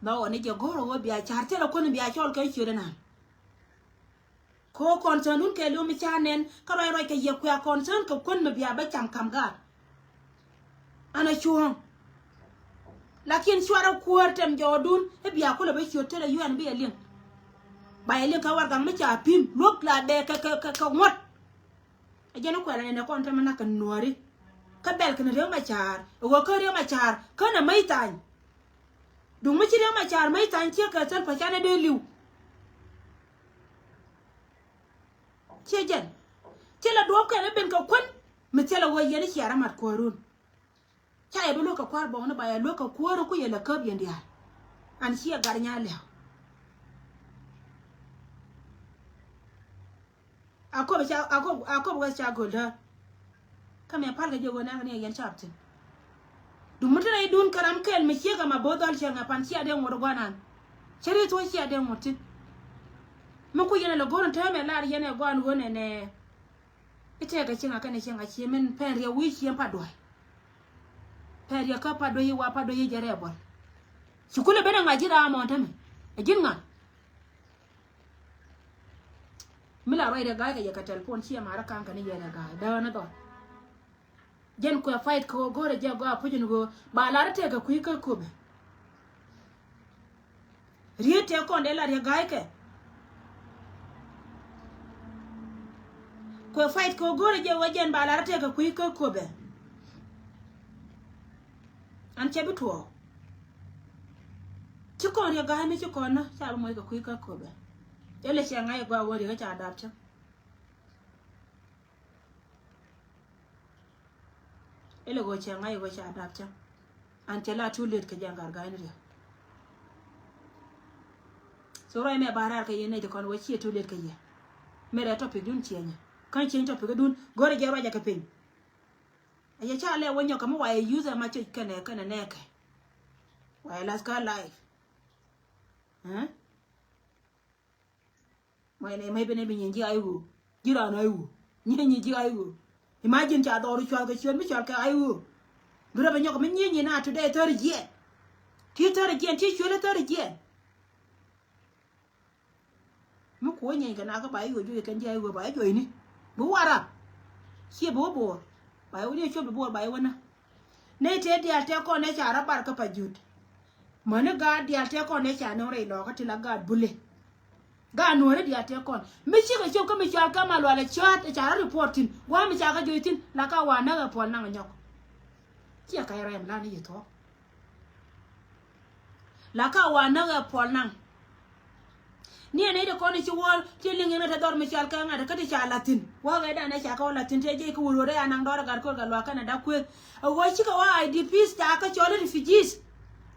Bä wä ni jɛ go̱r a wä bia car thil a kuäni bia cɔl kɛ ciöt ɛnan. Kɛ wä concern wun kɛ liw mi ca nɛn kä ruac ruac kɛ yɛ kuɛ concern kɛ kuän mi bia bä cam kam gaat. An a cuɔ̱ɔ̱ŋ. Lakin cuarɛ kuäär tɛm jɔɔdun i̱ bia kulɛ bä ciöt thil a yuɛn bi yɛ liŋ. Ba yɛ liŋ kɛ warɛgak mi ca pi̱m luäk la bɛ kɛ kɛ kɛ ŋuɔ̱t. Ɛ jɛn i̱ kuɛl ɛn ɛ kɔn tämɛ nak kɛ nuääri. Kä bɛl kɛn riek ma ca̱a̱r ɛ ɣöö kä riek ma ca̱a̱r kä nɛ mäc thany. Duŋ mi ci riek ma ca̱a̱r mäc thany ciek kɛ thäl pä canɛ dee li̱w. Ciɛ jɛn thilɛ duɔ̱ɔ̱p kɛn i̱ ben kɛ kuän. Mi thilɛ ɣöö yɛn i̱ ciɛ rɛ mat kuäärun. Ca yɛ bi luäk kɛ kua̱r bɔŋni ba yɛ luäk kɛ kuäär ku yɛ lɛ käp yɛn diaal. An ciɛ gat nya lɛ̈w. A kop ca a kop a kop wes ca go̱l däär. Kä mɛ pal kɛ jɛ ɣöö nɛn kɛ ni yɛn cap thi̱n. Dum mi ti rɛy dun kä ram kɛl mi ciek ɛma bo̱o̱th dhɔl cieŋ ɛ pan cia dee ŋot guanan. Cä ri thuɔ̱c cia dee ŋot thi̱n. Mi ku yɛn ɛ lɛ go̱r in täämɛ lar yɛn ɛ guan ɣöö nɛnɛ. I̱ tɛɛkɛ cieŋ a kɛn ɛ cieŋ a cie min pɛn riɛk wi̱i̱ cieŋ pa dua̱c. Pɛn riɛk kä pa dua̱c i̱ wa pa dua̱c i̱ jɛ rɛɛ buɔl. Ci kulɛ ben ɛ ŋa̱c ji̱ ram ɔn tämɛ ɛ ji̱n ŋa̱. Mi la ruacdɛ ga̱a̱c kɛ yɛ kɛ tɛlpon ciɛ ma̱a̱rä ka̱n kɛn i̱ yɛn ɛ ga̱a̱c däänä dhɔl. Jɛn kuɛ fight kɛ ɣöö go̱rɛ jɛ gɔaa puc in ɣöö ba lar i̱ tɛɛkɛ kui̱ kä köpɛ. Riet tëë kɔn dee la riek ga̱a̱ckɛ. Kuɛ fight kɛ go̱rɛ jɛ wä jɛn ba lar tëë kɛ kui̱ kä köpɛ. An cɛ bi tuɔɔk. Ci kɔn riek ga̱a̱c mi ci kɔn nä ca bi moc kɛ kui̱ kä köpɛ. Ilɛ cɛ ŋa̱c ɛ gɔaa wä riek ca dap cä. Ilɛ ɣöö cɛ ŋa̱c ɣöö ca dap cäŋ. An cɛ la too late kɛ jɛ ŋa̱r ga̱a̱c ni riɛk. So ruac mɛ ba raar kɛ yɛ nɛy ti kɔn wee ciɛ too late kɛ yɛ. Mɛ rɛ topic dun ciɛ nyɛ kä ciɛ topic dun go̱rɛ jɛ ruacɛ kɛ piny. A yɛ ca lɛ wä nyɔk kɛ mi wa yɛ youth ɛ ma cɔc kɛnɛ kɛnɛ nɛɛkɛ. Wa yɛ lath kä life. Ɛ? Mɔc nɛ mɛc ben ɛ bi nyieny ji̱ ay ɣöö ji̱ raan ay ɣöö nyieny nyi ji̱ ay ɣöö. Imagine ca dhɔr i̱ cual kɛ ciöt mi cual kɛ ay ɣöö. Bi rɔ bɛ nyɔk mi nyieny nyi na today thäri jiɛn. Ti thäri jiɛn ti cuël thäri jiɛn. Mi kuɔ nyieny kɛ na kä ba i̱ ɣöö juɔc kɛn ji̱ ay ɣöö ba i̱ juɔcni. Bi warap. Ciɛ bi wä bo̱o̱r ba i̱ wä ni cuɔp bi bo̱o̱r ba i̱ wä na. Nɛy tëë diaal tëë kɔn ëë ca rɔ bar kä pa jut. Mäni gaat diaal tëë kɔn ëë ca nöŋ rɛy lɔɔkä ti la gaat bule. Gaat nuɔ̱ɔ̱ri diaal tëë kɔn mi cikɛ cop kä mi cɔal kä ma lualɛ cäät ëë ca rɔ report thi̱n gua̱a̱ mi ca kä joc thi̱n la ka wa näk ɛ puɔl naŋ ɛ nyɔk. Ciɛ kac rɛm lan i̱ yi thuɔ̱k. La ka wa näk ɛ puɔl naŋ. Ni ɛn nɛy ti kɔn i̱ ci wuɔ̱ɔ̱r ti liŋ yɛn kä te dhɔr mi cɔal kɛ ŋa̱t kä ti ca la̱th thi̱n. Wäkɛ dan ɛ ca kɛ wä la̱th thi̱n tëë jiɛc kä wur ɣöö rɛy anaŋ dɔɔr ɛ gat köör kɛ luaak Canada kuëëth. Ɛ ɣöö cikɛ wä I D Ps ca kä cɔl i̱ refugees.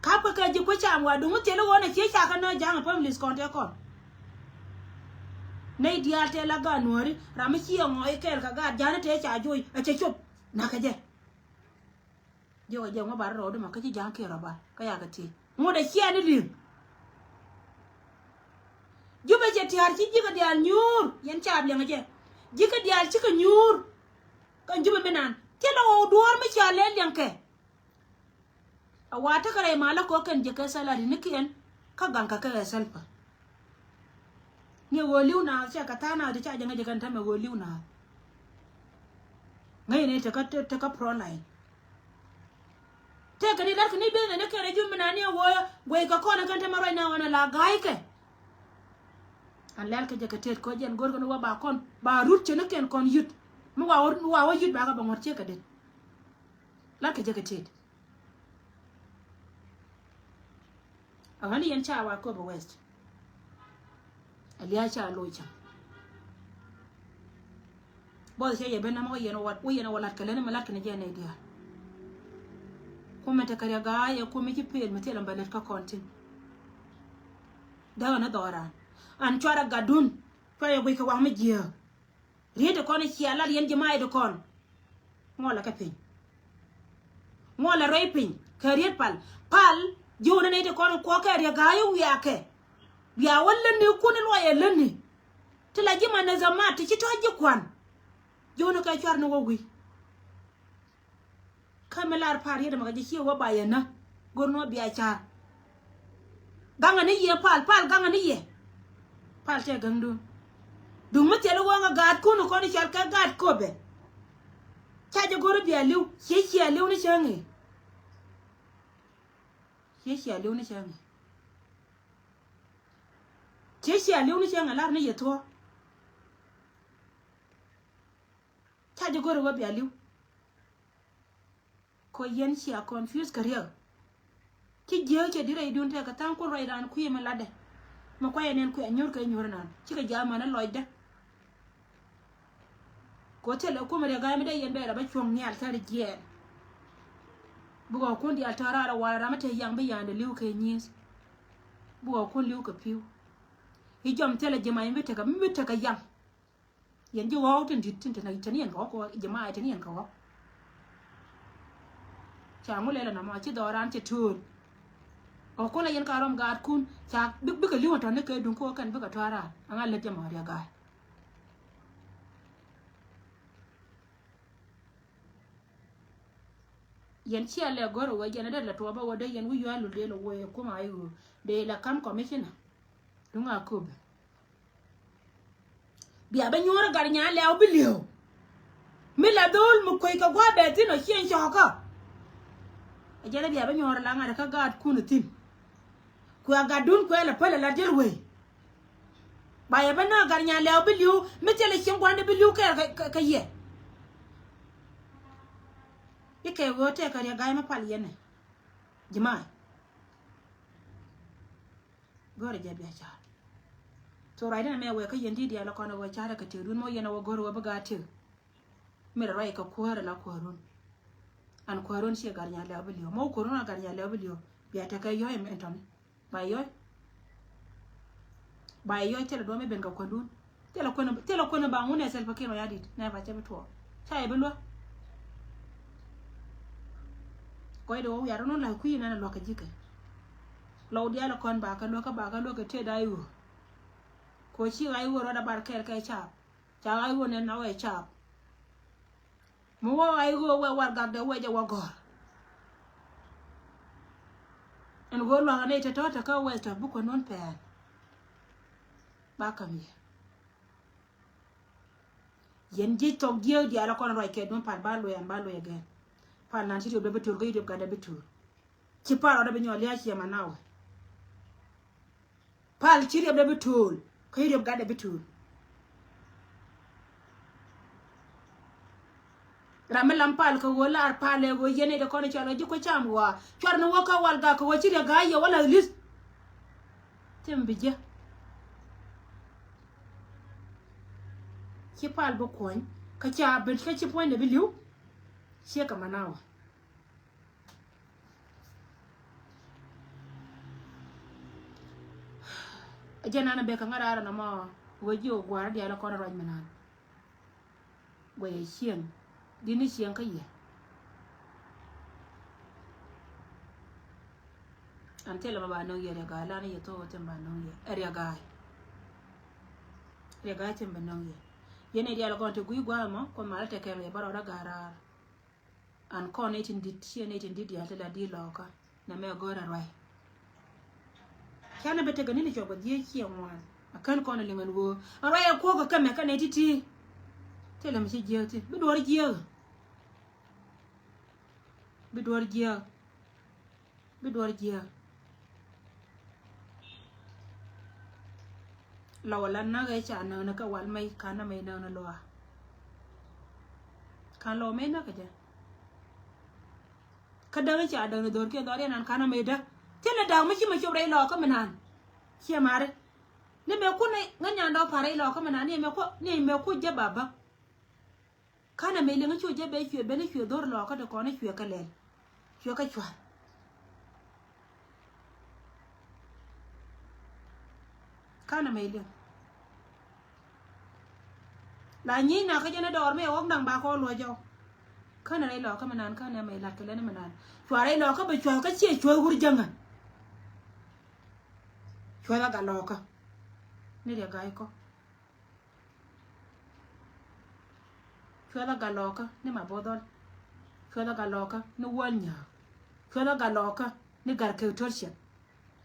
Kapkɛ kɛ ji̱ kuec cam wa duŋ thil i̱ ɣöö nɛ cie ca kä nä ja̱a̱ŋ ɛ families kɔn tëë kɔn. Nɛy diaal tëë la gaat nuääri ram mi ci ɛ ŋɔɔc kɛɛl kɛ gaat ja̱a̱n i̱ tëë ca joc ɛ cɛ cop. Na̱kɛ jɛ. Jiɔkɛ jɛ ŋuɔ bar rɔɔdu ma kä ci ja̱a̱ŋ kiɛ rɔ bar kä yakɛ thiec ŋuɔ̱t ɛ ciɛ ni li̱ŋ. Jupɛ cɛ tia̱a̱r ci ji̱ kɛ diaal nyuur yɛn caap liɛŋɛ jɛ. Ji̱ kɛ diaal cikɛ nyuur. Kɛn jupɛ mi naan thilɛ ɣɔw duɔ̱ɔ̱r mi ca lɛl liɛŋkɛ. A wa tekɛ rɛy malä kɛ ɣöö kɛn jiäkɛ salary nikiɛn kä gaŋkɛ kɛ ɛ Salva. Ni ɣöö li̱w naath cɛ kɛ tha̱a̱ŋ naath ti ca jɛ ŋäc jɛ kɛn täämɛ ɣöö li̱w naath. Ŋäcɛ ni tekä tekä front line. Tëëkɛ ni la̱rkɛ ni business ni kɛn rɛy jum mi naan ni ɣöö guɛckɛ kɔn kɛn täämɛ ruac naath ɣän ɛ la ga̱a̱ckɛ. An lɛl kɛ jɛ kɛ tet kä jɛn go̱rkɛ ni wä ba kɔn ba rut cɛ ni kɛn kɔn yut. Mi wa wä, mi wa wä yut bakɛ bɛ ŋuɔ̱t ciek kɛ det. Lat kɛ jɛ kɛ tet. A ɣän yɛn ca wa Akobo West. A lia̱a̱ ca loc cäŋ. Buɔth cɛ yɛ ben namɔ wä yɛn wä, wä yɛn wä lat kɛ leni mi lat kɛ ni jɛ nɛy diaal. Kumɛ tekɛ riɛk gaa yɛ kumɛ ci pel mi thilɛ mi bɛ lät kä kɔn thi̱n. Däkɛ ni dhɔran. An cuarɛ gatdun. Cuarɛ guic kɛ waŋ mi jiääk. Riet ti kɔn cia lat yɛn ji̱ mac ti kɔn. Ŋuɔlɛ kɛ piny. Ŋuɔlɛ rɛy piny kɛ riet pal. Pal ji̱ wunä nɛy ti kɔn kuɔkɛ riɛk gaa yɛ wiakɛ. Bia wä lätni kun i̱ luɔyɛ lätni. Ti la ji̱ ma nɛ zamat ti ci tɔ̱ ji̱ kuan. Ji̱ wunä kɛ cuar ni wä wi̱i̱. Kä mi lar pa̱a̱r yet ɛmɛ kɛ jɛ ciɛ wä ba yɛ nä. Go̱r ni wä bia ca̱r. Gaŋɛ ni yɛ pal, pal gaŋɛ ni yɛ. Pal tɛ gaŋdun. Duŋ mi thil ɣɔ̱ɔ̱ŋ ɛ gaatkun kɔn i̱ cɔal kɛ gaat Köpɛ. Ca jɛ go̱r i̱ bia li̱w, ciɛ cia li̱w ni cäŋ i̱. Ciɛ cia li̱w ni cäŋ i̱. Ciɛ cia li̱w ni cäŋ i̱ lar ni yɛ thuɔ̱k. Ca jɛ go̱r i̱ wä bia li̱w. Kɔ yɛn cia confuse kɛ riɛk. Ci jiääk cɛ di rɛydun tɛk kɛ tha̱a̱ŋ kun rɛy raan kui̱ mi latdɛ. Mi kuayɛ nɛn kui̱ a nyuur kɛ nyuur naan cikɛ jiath män ɛ lɔcdä. Kɔ thilɛ kumɛ riɛk ga̱a̱c mi dee yɛn bɛɛr a bä cuɔ̱ŋ nhial thäri jiɛɛn. Bikɔ kun diaal tɔ̱ raar ɛ wal ram mi te yaŋ bi ya̱a̱ndɛ li̱w kɛ nyieth. Bikɔ kun li̱w kɛ pi̱w. I̱ jɔm thilɛ ji̱ ma in bi tekɛ mi bi tekɛ yaŋ. Yɛn ji̱ ɣɔ̱k tin di̱t tin te ni yɛn kɛ ɣɔ̱k kɛ ɣɔ̱k ji̱ ma te ni yɛn kɛ ɣɔ̱k. Ca ŋu lɛl ɛnɔ mɔ ci dhɔran cɛ tööl. Ɣɔ̱k kun la yɛn ka rɔm gaatkun ca bikɛ li̱w ɛn tɔ̱ni kɛ duŋ kɛ ɣɔ̱k kɛn bikɛ tɔ̱ raar aŋa lät jɛ mɔ riɛ ga̱a̱c. Yɛn cia lɛ gɔ̱r ɛ wee yɛn ɛ dee lɛ tuɔɔp ɛ wee dee yɛn wi̱c yua̱a̱ lul dee lɛ wee ɛ kum a i̱ ɣöö dee lɛ kam commissioner. Duŋ a köpɛ. Bia bä nyuɔ̱ɔ̱r gat nyaa lɛ̈ɛ̈u bi li̱ew. Mi la dho̱o̱l mi kueckɛ gua̱a̱ bɛ thi̱n ɔ cieŋ cɔɔkä. Ɛ jɛn ɛ bia bä nyuɔ̱ɔ̱r la ŋa̱t kä gaatkun ɛ thi̱n. Kuɛ gatdun kuɛ lɛ päl ɛ la diɛl wei. Ba yɛ bä nä gat nyaa lɛ̈ɛ̈u bi li̱ew mi thilɛ cieŋ gua̱a̱ndɛ bi li̱ew kɛɛl kɛ, kɛ, kɛ yɛ. I̱ kɛ ɣöö tɛkɛ riɛk ga̱a̱c mi pal yɛn ɛ. Ji̱ ma̱a̱. Go̱rɛ jɛ bia ca̱r. So ruacdä nɛ mɛ wee kä yɛn di̱t diaal ɛ kɔn ɛ wee ca̱rɛ kɛ tëëdun mɔ yɛn ɛ wä go̱r ɛ wä bi gaat tëë. Min ruac kɛ kuäärä la kuäärun. An kuäärun ciɛ gat nyaa lɛ̈ɛ̈u bi li̱ew mɔ kuäärun a gat nyaa lɛ̈ɛ̈u bi li̱ew. Bia tekɛ yɔ̱c ɛn tɔ̱ni ba yɔ̱c. Ba yɔ̱c thilɛ duɔ̱ɔ̱m i̱ ben kɛ kuändun. Thilɛ kuän, thilɛ kuän ba ŋun ɛ Salva Kiir Mayardit nɛ ba cɛ bi tuɔɔk. Ca yɛ bi luäk. Kɔc de wä wiat run la kui̱ nɛn luäk kɛ ji̱ kɛ. Lɔw diaal kɔn ba kɛ luäk kä ba kɛ luäk kɛ tëë da i̱ ɣöö. Ko ci ɣa̱c ɣöö rɔɔdɛ bar kɛɛl kɛ caap. Ca ɣa̱c ɣöö nɛn na wɛ caap. Mi wä ɣa̱c ɣöö wɛ warɛgakdɛ wɛ jɛ wä gɔ̱r. Ɛn ɣöö lua̱ŋ nɛy te tɔ̱ te kä wɛ tɔ̱ bi kuändun pɛn. Ba käm yɛ. Yɛn ji̱ thɔk jiääk diaal ɛ kɔn ruac kɛ duŋ pal ba luɛɛn ba luɛɛk gɛn. Pal nan ci riöpdɛ bi töl kä ci riöp gatdɛ bi töl. Ci pal rɔɔdɛ bi nyɔk lia̱a̱ ciɛ manawɛ. Pal ci riöpdɛ bi töl kä ci riöp gatdɛ bi töl. Ram mi lam pal kɛ ɣöö lar pal ɛ ɣöö yɛn ɛ dee kɔn i̱ cɔl ɛ ji̱ kuec cam ɣɔaa cuar ni wä kä wal gak kɛ ɣöö ci riɛk ga̱a̱c yɛ wä la̱th li̱th. Thim bi jiɛ. Ci pal bi kuɔny kä ca ben kä ci puɔ̱nydɛ bi li̱w. Ciɛ kɛ manawä. Ɛ jɛn nan ɛ bek kɛ ŋa̱t raar ɛnɔmɔ. Wee ji̱ ɣöö gua̱a̱r diaal ɛ kɔn ɛ ruac mi nan. Guɛy ɛ cieŋ. Di̱t ni cieŋ kä yɛ. An thilɛ mɛ ba nöŋ yɛ riɛk ga̱a̱c lan yɛ thok ɛ thim ba nöŋ yɛ ɛ riɛk ga̱a̱c. Riɛk ga̱a̱c thim ba nöŋ yɛ. Yɛn ɛ diaal ɛ kɔn te gui̱c gua̱a̱th ɛmɔ kuoth mal ɛ tɛkɛl yɛ bä rɔɔdä ga̱a̱c raar. An kɔn nɛy tin di̱t ciɛ nɛy tin di̱t diaal ti la di̱t lɔɔkä. Nɛ mɛ gɔ̱r a ruac. Canɛ bɛ tekɛ ni̱n i̱ cɔk bɛ dhieec ciɛ ŋuan a kän kɔn a liŋ ɛn ɣöö a ruac a kuɔ̱k kɛ kɛmɛ kɛnɛ ti̱ti̱. Thilɛ mi ci jiääk thi̱n bi duɔ̱ɔ̱r jiääk. Bi duɔ̱ɔ̱r jiääk. Bi duɔ̱ɔ̱r jiääk. Lɔ wala näk ɛ ca näk ni kɛ wal mɛy ka̱n nä mɛy näk ni lɔa. Kan lɔ mɛ näk kä jɛ. Kä däŋ ca däŋ ni dhor kiɛ dhɔr yɛ nan kan amɛ dä. Thilɛ da̱k mi ci mɛ cop rɛy lɔkä mi nan. Ciɛ mari. Ni mɛ kun ni ŋä nyan dɔ̱ par rɛy lɔkä mi nan ni mɛ ku ni mɛ ku jɛ baba. Kan amɛ liŋ cuɛ jɛ bɛ cuɛ ben cuɛ dhor lɔkä ti kɔn cuɛ kä lɛl. Cuɛ kä cua̱r. Kan amɛ liŋ. La nyic na kä jɛn ɛ dɔɔr mi ɛ ɣɔk naŋ ba kɔ luɔc jɔw. Känɛ rɛy lɔkä mi nan känɛ mɛ lat kɛ lɛn mi nan. Cua rɛy lɔkä bɛ cua kä ciɛ cuɔth wur jäŋä. Cuɔth a gat lɔkä. Ni riɛ ga̱a̱c kɔ. Cuɔth a gat lɔkä ni ma bo̱dhɔl. Cuɔth a gat lɔkä ni wäl nyääk. Cuɔth a gat lɔkä ni gat kek to̱r ciɛk.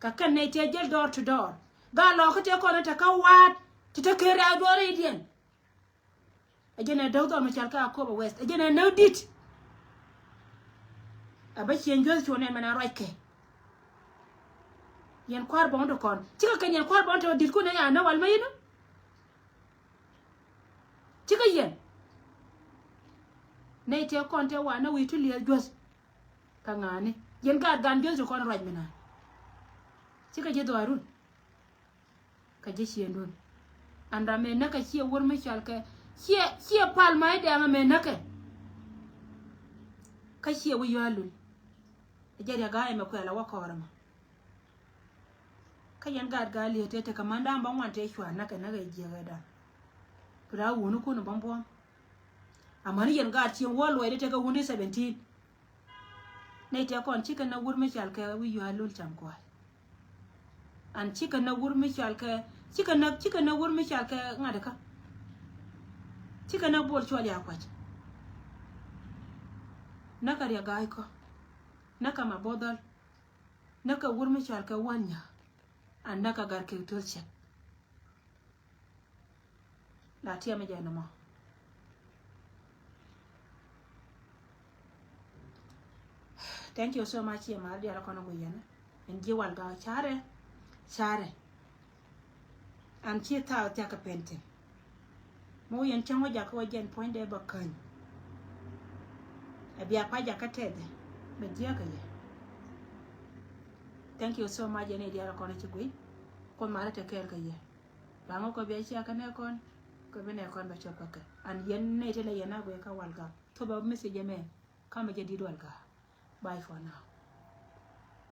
Ka kɛn nɛy tëë jäl door to door. Gat lɔkä tëë kɔn te kä wa̱a̱t ti te keri a duɔɔr i̱ diɛn. Ɛ jɛn ɛ däk dhɔl mi cal kä Akobo West. Ɛ jɛn ɛ näk di̱t. A bä ciëŋ juäth cuɔ̱n ɛn mɛn a ruac kɛ. Yɛn kua̱r bɔŋ ti kɔn. Cikɛ kɛn yɛn kua̱r bɔŋ ti di̱t kun ɛ ya näk wal mä yinä. Cikɛ yɛn. Nɛy tëë kɔn tëë wa näk wi̱i̱ ti liɛth juäth. Kä ŋa̱a̱ni. Yɛn gaat gan juäth ti kɔn ruac mi na. Cikɛ ji̱ dhɔaarun. Kä ji̱ ciëndun. An ram mëë näkɛ ciɛ wur mi cɔal kɛ ciɛ ciɛ pal ma i̱ dɛŋ mëë näkɛ. Kä ciɛ wi̱i̱ yɔ̱a̱ lul. Ɛ jɛ riɛ ga̱a̱c ɛmɛ kuɛl a wä kɔɔr ɛmɔ. Kä yɛn gaat ga̱a̱c li̱eet tëë tekɛ män da̱a̱ŋ bä ŋuan tëë cua näkɛ näkɛ jiɛk ɛ da̱a̱ŋ. Bi raa wuni kun bä buɔ̱m. Amäni yɛn gaat cieŋ wä luɔcdɛ tekɛ wuni seventeen. Nɛy tëë kɔn cikɛ näk wur mi cɔal kɛ wi̱i̱ yɔ̱a̱ lul cam kua̱a̱c. An cikɛ näk wur mi cɔal kɛ cikɛ näk cikɛ näk wur mi cɔal kɛ ŋa̱t kä. Cikɛ näk bol cuɔl ya kuac. Näkɛ riɛ ga̱a̱c kɔ. Näkɛ ma bo̱dhɔl. Näkɛ wur mi cɔal kɛ wäl nyääk. An näkɛ gat kek to̱l cɛk. La tiɛmɛ jɛ nɔmɔ. Thank you so much. Ciɛ mal dial kɔn a guiyɛn. Ɛn ji̱ wal gaw carɛ. Carɛ. An ci thaw thiak kɛ pentin. Mɔ yɛn cäŋ wä jakä wä jɛn puɔ̱nydɛ bä käny. Ɛ bia pa jakä tɛthɛ. Bɛ jiäkä yɛ. Thank you so much. Ɛn i̱ dial kɔn a ci guiy. Kuoth mal a te kɛɛl kɛ yɛ. Baŋä kɔ bia cia kä nɛ kɔn kɛ bi nɛ kɔn bɛ cɔp kä kɛ. An yɛn nɛ ti lɛ yɛn a guɛ kä wal gak. Thop a message mɛ. Kamɛ jɛ dit wal gak. Bye for now.